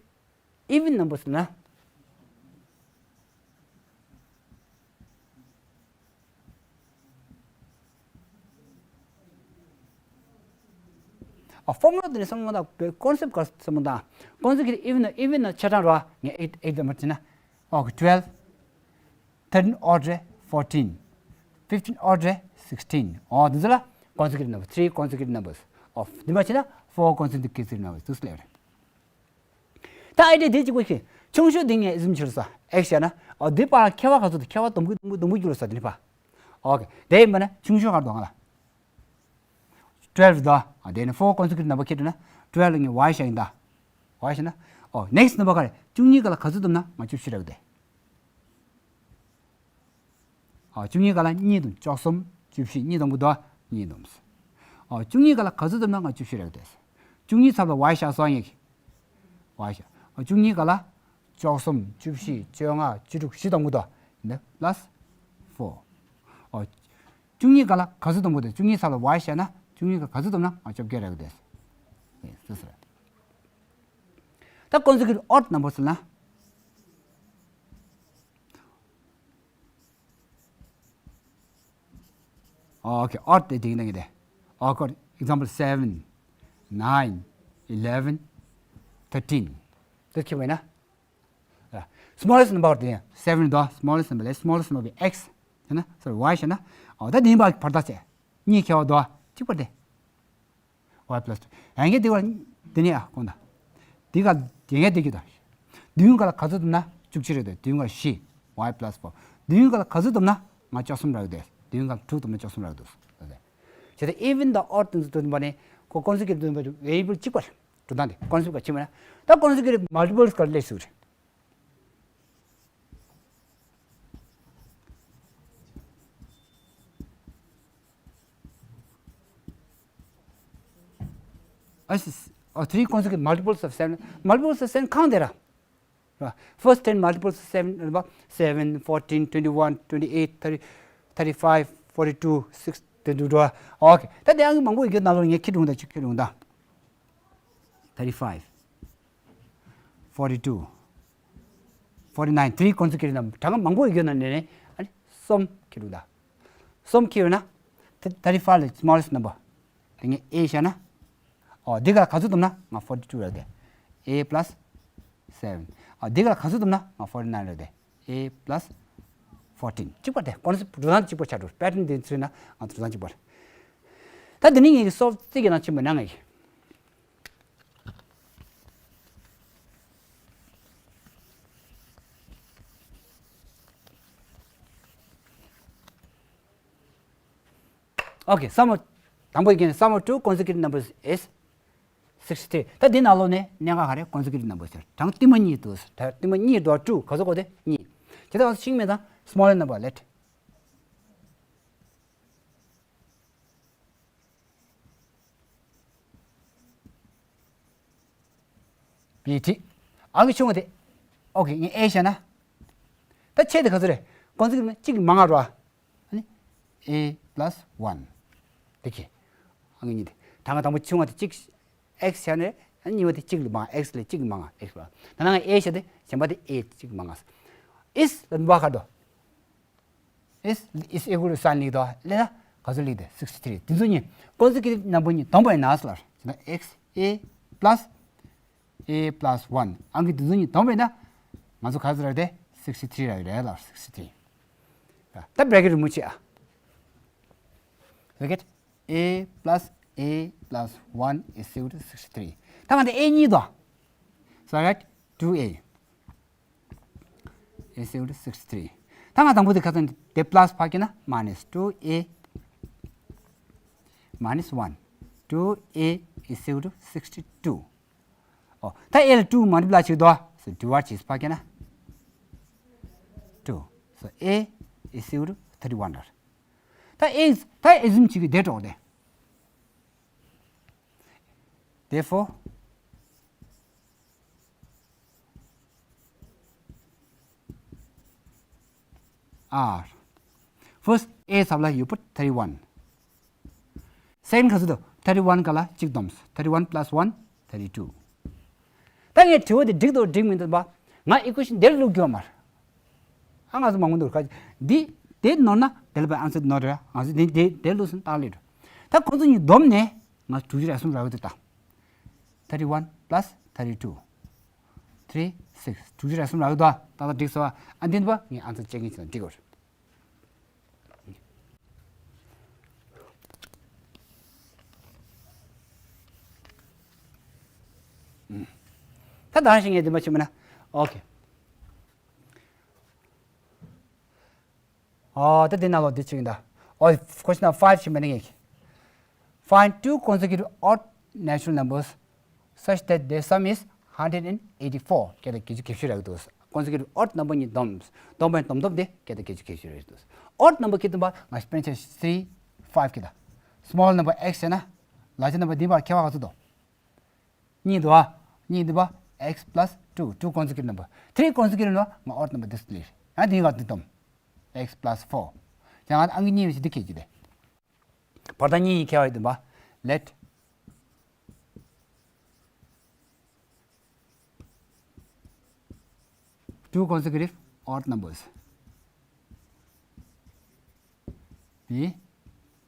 even numbers ལ་ན། ཨ་formula དེ་ནས་བསམ་བློ་བཏང་། concept ག་བསམ་བློ་བཏང་། consecutive even, even ཆ་ཚང་རོ། ངས་eight, eight དམ་པར་བྱས་ན། ཨོ་ཁེ། twelve, thirteen odd རེད། fourteen, fifteen odd རེད། sixteen ཨོ་འདི་ཚོ་ལ་consecutive number, three consecutive numbers of འདི་མ་བྱས་ན་four consecutive numbers འདུག་སེ་ལབ་རེད། ད་ཨའི་ཌི་ཡ་དེ་གཅིག་པོ་ཞིག་ཆུང་ཤོས་དེ་ངས་ཟིན་ཕྱིར་ས་ཨེག་སི་བྱས་ན། ཨོ་དེ་པར་ཁྱད་པར་ག་ཚོད་དེ་ཁྱད་པར་སྡོམ་རྒྱུ་སྡོམ་རྒྱུ་སྡོམ་རྒྱུ་གྱུར་ས་དེ་ནི་པ། ཨོ་ཁེ། དེ་ཡིན་པ་ན་ཆུང་ཤོས་ག་རེ་འདུག་ང་ལ། twelve འདུག་ཨ་དེ་ནི་four consecutive number ཁྱེར་འདུག་ན། twelve ལ་ངས་ཝའི་བཞག་ཡིན་ད། ཝའི་བཞག་ན། ཨོ་next number ག་རེ། བཅུ་གཉིས་ག་ལ་ག་ཚོད་བསྡོམས་ན་ང་བཅུ་བཞི་རག་དེ། ཨ་བཅུ་གཉིས་ག་ལ་གཉིས་བསྡོམས་བཅུ་གསུམ། བཅུ་བཞི་གཉིས་བསྡོམས་གི་འདུག་གཉིས་བསྡོམས། ཨ་བཅུ་གཉིས་ག་ལ་ག་ཚོད་བསྡོམས་ན་ང་བཅུ་བཞི་རག་དེ། བཅུ་གཉིས་ཚབ་ལ་ཝའི་བཞག་སོང་ངས། ཝའི་བཞག་ཨ་བཅུ་གཉིས་ག་ལ་བཅུ་གསུམ། བཅུ་བཞི། བཅོ་ལྔ། བཅུ་དྲུག་བཞི་བསྡོམས་གི་འདུག་ཡིན་ན་plus four ཨ་བཅུ་གཉིས་ག་ལ་ག་ཚོད་བསྡོམས་གི་འདུག་བཅུ་གཉིས་ཚབ་ལ་ཝའི་བཞག་ན་བཅུ་གཉིས་ག་ག་ཚོད་བསྡོམས་ན་ང་བཅོ་བརྒྱད་རག་དེ། ཡིན་སོ་སོ་རེད། ད་consecutive odd number ཟེར་ན། ཨོ་ཁེ། odd དེ་དེ་ཡིན་ན་ངེས་དེ། ཨོ་ཁེ། example seven, nine, eleven, thirteen དེ་ཁྱེར་བས་ན། smallest number དེ་seven དོ། smallest number ལས་smallest number བའི་ཨེག་སི་ཟེར་ན། སོ་རི། ཝའི་བྱས་ན། ཨོ་ད་དེ་ཡིན་པ་བར་ཐག་བྱས། གཉིས་ཁྱེར་བ་དོ། གཅིག་པ་དེ། ཝའི་པ་ལ་སི་ཊུ། ཡང་ངས་དེ་བར་དེ་ནས་ཨ་ཁོང་ད། དེ་ག་དེ་ངས་དེ་གི་ད། བདུན་ག་ལ་ག་ཚོད་བསྡོམས་ན་བཅུ་གཅིག་རེད་དེ། བདུན་ག་བཞི། ཝའི་པ་ལ་སི་ཕོར། བདུན་ག་ལ་ག་ཚོད་བསྡོམས་ན་ང་བཅུ་གསུམ་རག་དེ། བདུན་ག་ལ་དྲུག་བསྡོམས་ན་བཅུ་གསུམ་རག་དེ། བྱས་ཏེ་even དང་odd དེ་ཚོ་བསྡོམས་པ་ནི་ཁོ་ཀོན་སི་ཀུ་ཊིབ་བསྡོམས་པ་ཝེ་རི་ཡེ་བལ་གཅིག་པ་རེད། འགྲོ་སྟངས་དེ་ཀོན་སེབ་ག་ཕྱིན་པ་ན། ད་ཀོན་སེ་ཀུ་ཊིབ་མལ་ཊི་པལ་སི་ག་ལ་སླེབས་ཟེར་གྱི་རེད། ཨ་ཨ་three consecutive multiples of seven, multiples of seven གང་དེ་ར། First ten multiples of seven རེད་པ། seven, fourteen, twenty-one, twenty-eight, thirty, thirty-five, forty-two, six དེ་འདུག་འགྲོ། ཨོ་ཁེ། ད་དེ་ཨང་ཀི་མང་པོ་ཡོད་རྒྱུ་ནང་ལོགས་ངས་ཁྱི་སྒྲུང་དང་ཅིག་ཁྱི་སྒྲུང་དང་། thirty-five, forty-two, forty-nine, three consecutive number གྲངས་ཀ་མང་པོ་ཡོད་རྒྱུ་ནང་ནས་ནས་ཨ་ནི་གསུམ་ཁྱི་སྒྲུང་དང་། གསུམ་ཁྱི་ཡོད་ན། thirty-five ལ་smallest number དེ་ངས་A བཞག་ན། ཨོ་འདི་ག་ག་ཚོད་བསྡོམས་ན་ང་forty two རག་དེ། A plus seven. ཨ་འདི་ག་ག་ཚོད་བསྡོམས་ན་ང་forty nine རེད་དེ། A plus fourteen གཅིག་པ་དེ་ཀོན་སེབ་འགྲོ་སྟངས་གཅིག་པ་ཆགས་འགྲོ། པེ་ཊན་འདི་ཚོའི་ནང་ང་འགྲོ་སྟངས་གཅིག་པ་རེད། ད་འདི་ནི་ངེད་ཀྱི་སོབ་རྩིས་ཀྱི་ནང་ཕྱིན་པ་ན་ངེད་ཀྱི། Okay, sum of དང་པོ་ཡི་གེ་ནི་sum of two consecutive numbers is sixty three. ད་འདི་ནང་ལོགས་ནས་གནད་འགག་ག་རེ། consecutive numbers ཟེར། གྲངས་བསྟུད་མ་གཉིས་འདུག་གྲངས་བསྟུད་མ་གཉིས་འདུག two ག་ཚོད་གོ་དེ་གཉིས། དེ་ལྟ་བ་ཤིང་མེད་དང་small number let B T ཨང་ཀི་ཆུང་བ་དེ། Okay ངས་A བཞག་ན། ད་ཆེ་དེ་ག་ཚོད་རེད། consecutive ན་གཅིག་གི་མང་ང་རོ། ཨ་ནི་A plus one དེ་གི་ཨང་ཀི་གཉིས་དེ། གྲངས་ཀ་དང་པོ་ཆུང་བ་དེ་གཅིག X བྱས་ནས་ཨ་ནི་གཉིས་པ་དེ་གཅིག་ལས་མང་། X ལས་གཅིག་མང་ང་X plus ད་ནང་A བྱས་ཏེ་གཞན་པ་དེ་A གཅིག་མང་ང་། is ལ་འབའ་ཁ་དོ། is is equal to sign ལིག་དོ་ལས་ན་ག་ཚོད་ལིག་དེ་sixty three དེ་ཚོ་གཉིས་consecutive number གཉིས་བསྡོམས་པ་ཡིན་ན་ལ་ན་X A plus A plus one ཨང་ཀི་དེ་ཚོ་གཉིས་བསྡོམས་པས་ན་ང་ཚོ་ག་ཚོད་རག་དེ་sixty three རག་རེད་ལ། sixty three ད་bracket རི་མོ་ཆེ་ཨ། Bracket A plus A plus one is equal to sixty three ད་ང་དེ་A གཉིས་དོ། So I write two A is equal to sixty three ད་ང་དང་པོ་དེ་ག་ཚོད་དེ་plus ཕ་གི་ན་minus two A minus one two A is equal to sixty two ཨོ། ད་A ལ་two multiply བྱེད་དོ། So divide བྱེད་ཕ་གི་ན། two so A is equal to thirty one ར། ད་A ད་A ཟིན་བྱེད་ཀྱི་བསྡད་འགྲོ་དེ། Therefore R first A ཚབ་ལ་you put thirty one Second ག་ཚོད་འདུག thirty one ག་ལ་གཅིག་བསྡོམས། thirty one plus one thirty two ད་ངས་དྲི་བ་འདི་འགྲིག་འདུག་འགྲིག་མི་འདུག་པ། ང་equation འདིར་བླུག་རྒྱུ་མ་རེད། ཨ་ང་ཚོ་མང་པོ་འདུག་ག་འདི་དེ་ནོར་ན་དེ་ལ་པའི་answer ནོར་རེད། ང་ཚོ་འདི་དེ་དེ་བླུག་སོང་ཏག་ལེ་འགྲོ། ད་ཁོང་ཚོ་གཉིས་བསྡོམས་ནས་ང་དྲུག་ཅུ་རེ་གསུམ་རག་གི་འདུག་ད། thirty one plus thirty two three six དྲུག་ཅུ་རེ་གསུམ་རག་གི་འདུག་ད་ད་འགྲིག་སོང་ཨ། འདི་འདུག་པ་ངས་answer check in བྱས་ན་འགྲིག་གི་རེད། ད་ད་ཞིག་ངས་འདི་མ་བྱེད་མིན་ན། Okay ཨོ་ད་འདི་ནང་ལོགས་འདི་ཅིག་ཡིན་ད། ཨོ་question number five བྱེད་མིན་ན་ངས། Find two consecutive odd natural numbers such that their sum is hundred and eighty four སྐད་དང་བརྒྱད་ཅུ་གྱ་བཞི་རག་གི་འདུག consecutive odd number གཉིས་བསྡོམས། བསྡོམས་པའི་བསྡོམས་བསྡོམས་དེ་སྐད་དང་བརྒྱད་ཅུ་གྱ་བཞི་རེད་འདུག odd number གི་སྟོན་པ་ང་སྤེན་ཆ་three five གི་ད། small number X བྱས་ན་large number འདི་བར་ཁྱད་པར་ག་ཚོད་འདུག་གཉིས་འདུག་ཨ། གཉིས་འདུག་པ། X plus two two consecutive number three consecutive number ང་odd number འདི་སླེབས། ཡང་འདི་ག་འདི་བསྡོམས། X plus four ཡང་ཨང་ཀི་གཉིས་བྱས་འདི་གས་ཀྱི་དེ། བར་ཐག་གཉིས་ཡི་ཁྱད་པར་ཡོད་པ། Let two consecutive odd numbers be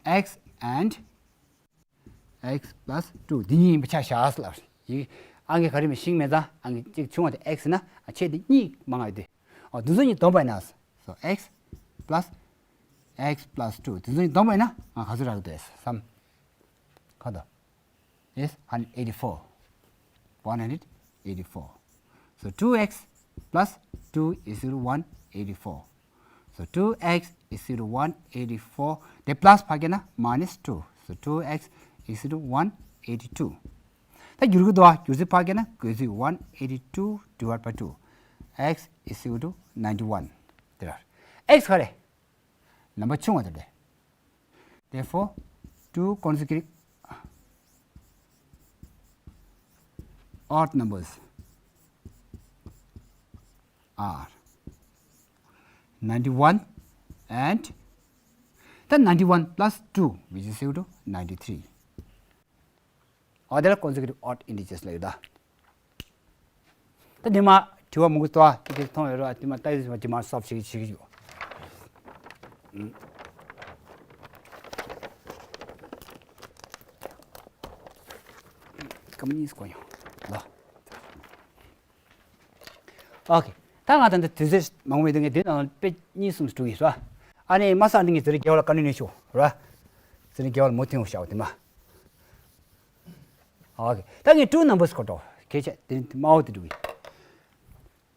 X and X plus two འདི་གཉིས་ཡིན་པ་ཆ་བཞག་ཟེར་ལབ། ཡི་ཨང་ཀི་ག་རེ་མི་ཤིང་མེད་ཙང་ཨང་ཀི་གཅིག་ཆུང་བ་དེ་X ན་ཨ་ཆེ་དེ་གཉིས་མང་བ་དེ། ཨོ་འདི་ཚོ་གཉིས་བསྡོམས་པ་ཡིན་ན། So X plus X plus two འདི་ཚོ་གཉིས་བསྡོམས་པ་ཡིན་ན་ང་ག་ཚོད་རག་གི་འདུག་སམ། ག་འདུག is one hundred eighty four one hundred eighty four So two X plus two is equal to one eighty four So two X is equal to one eighty four དེ་plus ཕ་གི་ན་minus two So two X is equal to one eighty two ད་བསྒྱུར་གྱི་འདུག་ཨ། བསྒྱུར་ཚུལ་ཕར་བཀལ་ན་བགོད་ཚུལ་one eighty two divided by two, x is equal to ninety one དེ་རེད། x ག་རེ། ནམ་པ་ཆུང་བ་དེ་རེད། Therefore, two consecutive odd numbers are ninety one and the ninety one plus two, which is equal to ninety three. ཨོ་དེ་ལ་consecutive odd integers ལབ་ཡོད་ད། ད་འདི་མ་དྲི་བ་མང་པོ་ཏོག་ཙམ་མཐོང་ཡོད་རེད། འདི་མ་ལྟ་ཡོད་འདི་མ་སོབ་བྱེད་ཀྱི་བྱེད་ཀྱི་ཡོད། ཀམ་ནིས་གོ་ཡོང་ལ། ཨོ་ཁེ། ད་ང་ད་འདི་དུས་ཚོད་མང་པོ་མེད་དུས་ངས་འདི་ནང་དཔེ་གཉིས་གསུམ་ཞིག་འགྲོ་གི་ཡིན་ཟེར་བ། ཨ་ནི་མ་ས་འདི་ངས་ཟེར་རྒྱལ་བ་ལ་བཀའ་འདྲི་ནས་ཤོག་ར། ཟེར་རྒྱལ་བ་ལ་མོ་ཐེངས་བཞག་དེ་མ། ཨོ་ཁེ། ད་ངས་two numbers གོ་འགྲོ། ཁེ་ཆེ་དེ་དམའ་བོ་དེ་འགྲོ་གི།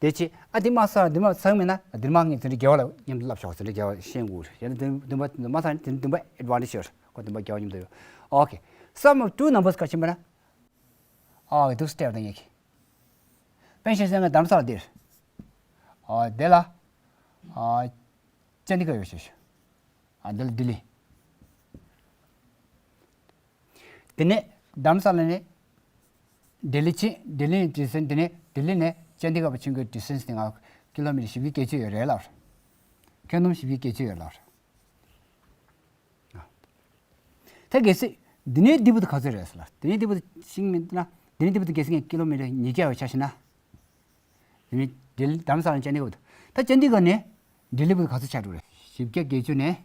དེ་ཆེ་ཨ་དེ་མ་ས་འདི་མ་ཚང་མེད་ན་འདི་མ་ངས་ཟེར་རྒྱལ་བ་ལ་མཉམ་དུ་ལབ་ཤོག་ཟེར་རྒྱལ་བ་ཤེས་དགོས་རེད། ཡང་ན་འདི་མ་མ་ས་འདི་མ་advantage ཡོད་རེད། ཁོ་འདི་མ་རྒྱལ་བ་མཉམ་དུ་ཡོད། ཨོ་ཁེ། sum of two numbers ག་ཆེན་པ་ན། ཨོ་ཁེ། འདུག་སེ་སྤྲད་པ་དང་ངས་ཁེ། པེན་ཤེས་ཟེར་ང་དྷ་རམ་ས་ལ་འདིར། ཨ་དེ་ལ། ཨ་ཅན་ཌི་གར་ཡོད་ཤེས་ཤོག་ཨ་དེ་ལ་ལྡི་ལི། དེ་ནས་དྷ་རམ་ས་ལ་ནས་ལྡི་ལི་ཕྱིན། ལྡི་ལི་ནས་ཌི་སི་ཊན་སི། དེ་ནས་ལྡི་ལི་ནས་ཅན་ཌི་གར་བ་ཕྱིན་དགོས་ཌི་སི་ཊན་སི་དེ་ང་ཀི་ལོ་མི་ཊར་བཞི་བཅུ་བརྒྱད་ཅུ་ཡོད་རེད་ལབ། ཁྱོན་བསྡོམས་བཞི་བཅུ་བརྒྱད་ཅུ་ཡོད་ལབ། ད་གལ་སྲིད་འདི་ནས་འདི་བར་དུ་ག་ཚོད་རེད་ཟེར་ལ། འདི་ནས་འདི་བར་དུ་ཤིང་མིན་ན། འདི་ནས་འདི་བར་དུ་གལ་སྲིད་ངས་ཀི་ལོ་མི་ཊར་ཉིས་བརྒྱ་ཡོད་ཆ་བཞག་ན། འདི་ནས་འདི་དྷ་རམ་ས་ལ་ཅན་ཌི་གར་བར་དུ། ད་ཅན་ཌི་གར་ནས་ལྡི་ལི་བར་དུ་ག་ཚོད་ཆགས་འགྲོ་རེད། བཞི་བརྒྱ་བརྒྱད་ཅུ་ནས་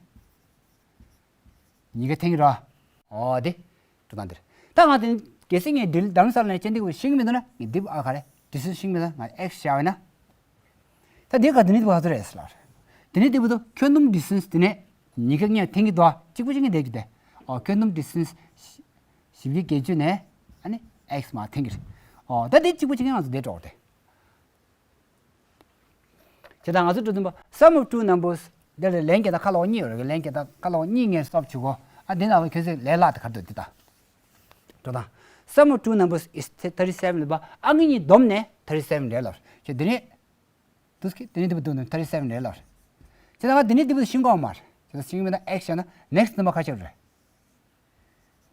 ཉིས་བརྒྱ་འཐེན་གྱི་རེད། ཨོ་དེ་འགྲོ་སྟངས་འདིར། ད་ང་དེ་གལ་སྲིད་ངས་འདི་དྷ་རམ་ས་ལ་ནས་ཅན་ཌི་གར་བར་ཤིང་མིན་ན་ངས་འདི་བར་ཨ་ག་རེ་ཌི་སི་ཊན་སི་ཤིང་མིན་ན་ང་ཨེག་སི་བཞག་པ་ཡིན་ན། ད་འདི་ག་འདི་ནས་འདི་བར་ག་ཚོད་རེད་ཟེར་ལ། འདི་ནས་འདི་བར་དུ་ཁྱོན་བསྡོམས་ཌི་སི་ཊན་སི་འདི་ནས་ཉིས་བརྒྱ་ངས་འཐེན་གྱི་འདུག་ཨ། གཅིག་པ་གཅིག་རྐྱང་བསྡད་ཀྱི་འདུག་ཨོ་ཁྱོན་བསྡོམས་ཌི་སི་ཊན་སི་བཞི་བརྒྱ་བརྒྱད་ཅུ་ནས་ཨ་ནི་ཨེག་སི་མར་འཐེན་གྱི་རེད། ཨོ་ད་འདི་གཅིག་པ་གཅིག་རྐྱང་ང་ཚོ་འདིར་འགྲོ་གི་རེད། བྱས་ཙང་ང་ཚོ་འགྲོ་དུས་པ་sum of two numbers འདི་ལ་ལན་བརྒྱད་དང་ཁ་ལོག་གཉིས་ཡོད་རེད། ལན་བརྒྱད་དང་ཁ་ལོག་གཉིས་ངས་སོབ་བྱེད་དགོས། ཨ་འདི་ནང་ལ་ཁྱོད་ཚོས་ལས་སླ་དེ་ག་རེ་འདུག་འདི་ལྟ། འགྲོ་དང་། Sum of two numbers is thirty seven ལབ་པ། ཨང་ཀི་གཉིས་བསྡོམས་ནས་thirty seven རེད་ལབ། བྱས་འདི་ནས། དུས་ཀྱི་དེ་ནས་འདི་བར་དུ་ནི་thirty seven རེད་ལབ། བྱས་ཙང་ང་འདི་ནས་འདི་བར་དུ་ཤིང་གོང་མར། བྱས་ཙང་ཤིང་མིན་ན་ཨེག་སི་བཞག་ན་next number ག་ཆགས་རེད།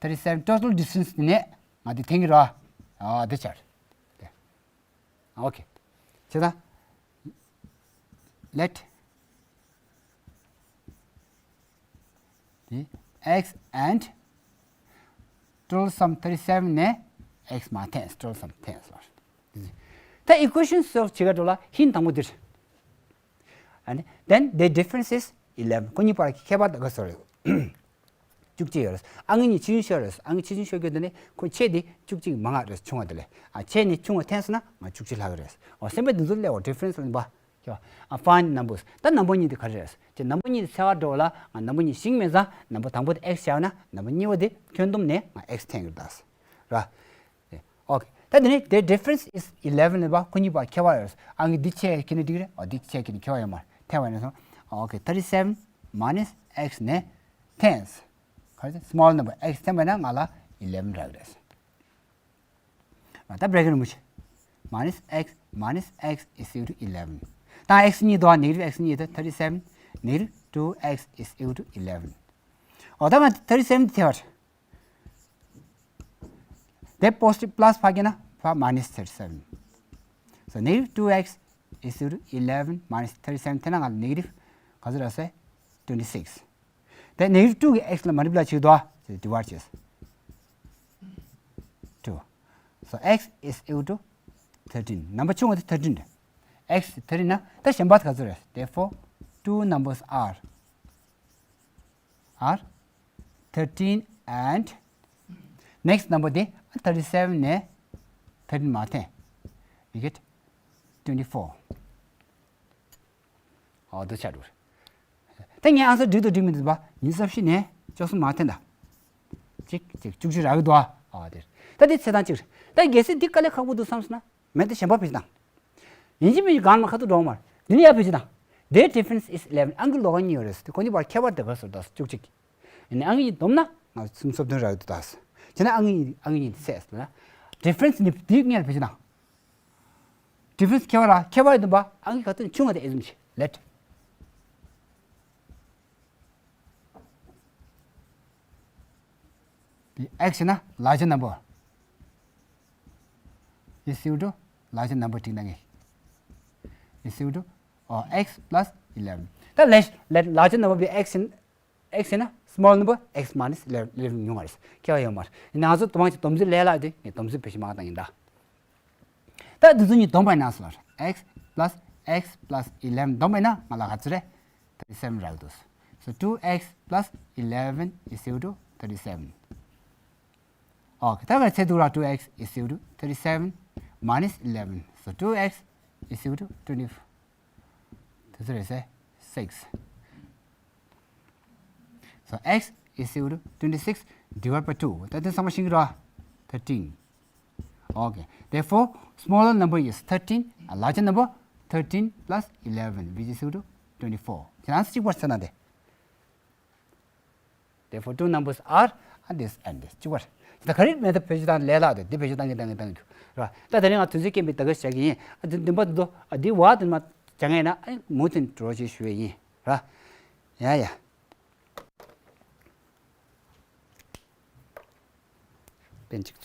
thirty seven total distance འདི་ནས་ང་འདི་འཐེན་གྱི་རེད། ཨ་འདི་ཆགས་རེད། ཨོ་ཁེ། བྱས་ཙང་let the x and total sum thirty seven ནས་ཨེག་སི་མར་འཐེན། total sum འཐེན་ལབ། ད་equation solve བྱེད་ག་འགྲོ་ལ་hint དང་པོ་འདིར། ཨ་ནི་then the difference is eleven ཁོ་གཉིས་བར་གྱི་ཁྱད་པར་ད་ག་ཚོད་རེད། བཅུ་གཅིག་ཡོད་རེད། ཨང་ཀི་གཉིས་ཆེ་ཆུང་ཤོར་རེད། ཨང་ཀི་ཆེ་ཆུང་ཤོར་རྒྱུ་དེ་ནི་ཁོ་ཆེ་དེ་བཅུ་གཅིག་མང་བ་རེད། ཆུང་བ་དེ་ལས་ཨ་ཆེ་ནས་ཆུང་བ་འཐེན་སོང་ན་ང་བཅུ་གཅིག་ལྷག་གི་རེད། འོ་སེམས་པ་འདི་ཚོ་སླེབས་འོ་difference ལ་འབའ། ཡོ། ཨ་find numbers ད་ནམ་བར་གཉིས་དེ་ག་རེ་རེད། ཅེས་ནམ་བར་གཉིས་དེ་འཚོལ་ག་འགྲོ་ལ་ང་ནམ་བར་གཉིས་ཤིང་མེད་ཙང་ནམ་བར་དང་པོ་དེ་ཨེག་སི་བཞག་ན་ནམ་བར་གཉིས་པ་དེ་ཁྱོན་བསྡོམས་ནས་ང་ཨེག་སི་འཐེན་གྱི་རེད་ད། ར། ཨོ་ཁེ། ད་དེ་ནས་the difference is eleven ལབ་པ་ཁོ་གཉིས་བར་ཁྱད་པར་ཡོད་རེད། ཨང་ཀི་འདི་ཆེ་ཁྱེར་ནས་འགྲིག་རེད། ཨོ་འདི་ཆེ་ཁྱེར་ནས་ཁྱད་པར་ཡོད་མ་རེད། འཐེན་པ་ཡིན་ན་སོང་། ཨོ་ཁེ། thirty seven minus x ནས་འཐེན། ག་རེ་small number x འཐེན་པ་ཡིན་ན་ང་ལ་eleven རག་གི་རེད། ཨ་ད་bracket རིང་པོ་ཆེ། minus x minus x is equal to eleven ད་x གཉིས་འདུག་ཨ། negative x གཉིས་ད་thirty seven negative two x is equal to eleven ཨོ་ད་ང་thirty seven དེ་བར། དེ་positive plus ཕར་བརྒྱབ་ན་ཕར་minus thirty seven so negative two x is equal to eleven minus thirty seven འཐེན་ན་ང་ལ་negative ག་ཚོད་རག་སོང་། twenty six དེ་negative two གི་x ལ་multiply བྱེད་དོ། divide བྱས། two so x is equal to thirteen ནམ་བར་ཆུང་བ་དེ་thirteen རེད། x thirteen ན་ད་གཞན་པ་ག་ཚོད་རེད། therefore two numbers are are thirteen and next number དེ་thirty seven ནས་thirteen མར་འཐེན། you get twenty four ཨོ་དེ་ཆགས་འགྲོ་རེད། ད་ངས་answer འགྲིག་དང་འགྲིག་མི་འདུག་པ་ཉི་ཤུ་རྩ་བཞི་ནས་བཅུ་གསུམ་མར་འཐེན་ད། གཅིག་གཅིག་བཅུ་གཅིག་རག་གི་འདུག་ཨ། ཨོ་དེ་ད་དེ་ཚེ་དང་གཅིག་རེད། ད་གལ་སྲིད་འདི་དཀའ་ལས་ཁག་པོ་འདུག་བསམ་སོང་ན་མེད་དེ་གཞན་པ་བེད་སྤྱོད་དང་། ཡིན་གཅིག་མིན་གཅིག་གང་མ་ཁ་ཐུག་འགྲོ་མར་འདི་ནི་ཡར་བེད་སྤྱོད་དང་། The difference is eleven ཨང་ཀི་ལོགས་ཀ་གཉིས་ཡོད་རེད། དེ་ཁོ་གཉིས་བར་ཁྱད་པར་དེ་ག་ཚོད་རེད། བཅུ་གཅིག་ཡིན་ནའི་ཨང་ཀི་གཉིས་བསྡོམས་ན་ང་སུམ་ཅུ་སོ་བདུན་རག་གི་འདུག་ད། བྱས་ན་ཨང་ཀི་གཉིས་ཨང་ཀི་གཉིས་ཚད་ཟེར་ན། ཌི་ཕ་རེན་སི་ནི་འདི་སྔོན་ལ་བེད་སྤྱོད་གནང་། ཌི་ཕ་རེན་སི་ཁྱད་པར་ར་ཁྱད་པར་ཡོད་དམ་པ། ཨང་ཀི་ག་ཚོད་ཆུང་བ་དེ་ཨེ་ཛུམ་བྱེད། Let the x in a larger number is equal to larger number བྲིས་གནང་ངེས། Is equal to, oh, x plus eleven. ད་let, let larger number be x in, x in a small number, x minus eleven ཉུང་བ་རེད། ཁྱད་པར་ཡོད་མ་རེད། ཡིན་ན་ང་ཚོ་དུ་མ་གཅིག་སྡོམ་རྩིས་ལས་སླ་དེ་ངས་སྡོམ་རྩིས་བེད་སྤྱོད་མ་བཏང་ཡིན་ད། ད་འདི་ཚོ་གཉིས་བསྡོམས་པ་ཡིན་ན་སོ། x plus x plus eleven བསྡོམས་པ་ཡིན་ན་ང་ལ་ག་ཚོད་རེད། thirty seven རག་འདུག So two x plus eleven is equal to thirty seven. Okay, ད་ག་ཚད་འདུག་ར། two x is equal to thirty seven minus eleven. So two x is equal to twenty. དེ་ཚོ་རེད་ཟེར། six. So x is equal to twenty six divide by two. ད་དེ་ཚང་མ་ཤེས་ཀྱི་རེད། thirteen. Okay. Therefore, smaller number is thirteen, a larger number, thirteen plus eleven, which is equal to twenty four. ཁྱེད་རང་གཅིག་པར་ཚད་ན་དེ། Therefore, two numbers are, and this and this. གཅིག་པར། ད་ག་རེ་མེད་ད། བེད་སྤྱོད་བཏང་ལས་སླ་དེ། འདི་བེད་སྤྱོད་བཏང་གི་བཏང་གི་བཏང་གི་ར། ད་དེ་རིང་ང་དུས་ཚོད་རྐྱེན་པས་ད་ག་བྱ་གི་ཡིན། ཨ་འདི་འདི་འདི་འདི་ཨ་འདི་བ་འདི་མ་བྱ་ངེས་ན་ཨ་མུ་མཐུད་འགྲོ་ཞེས་ཞུ་བ་ཡིན་ར། ཡ་ཡ། པན་གཅིག་བཙོ།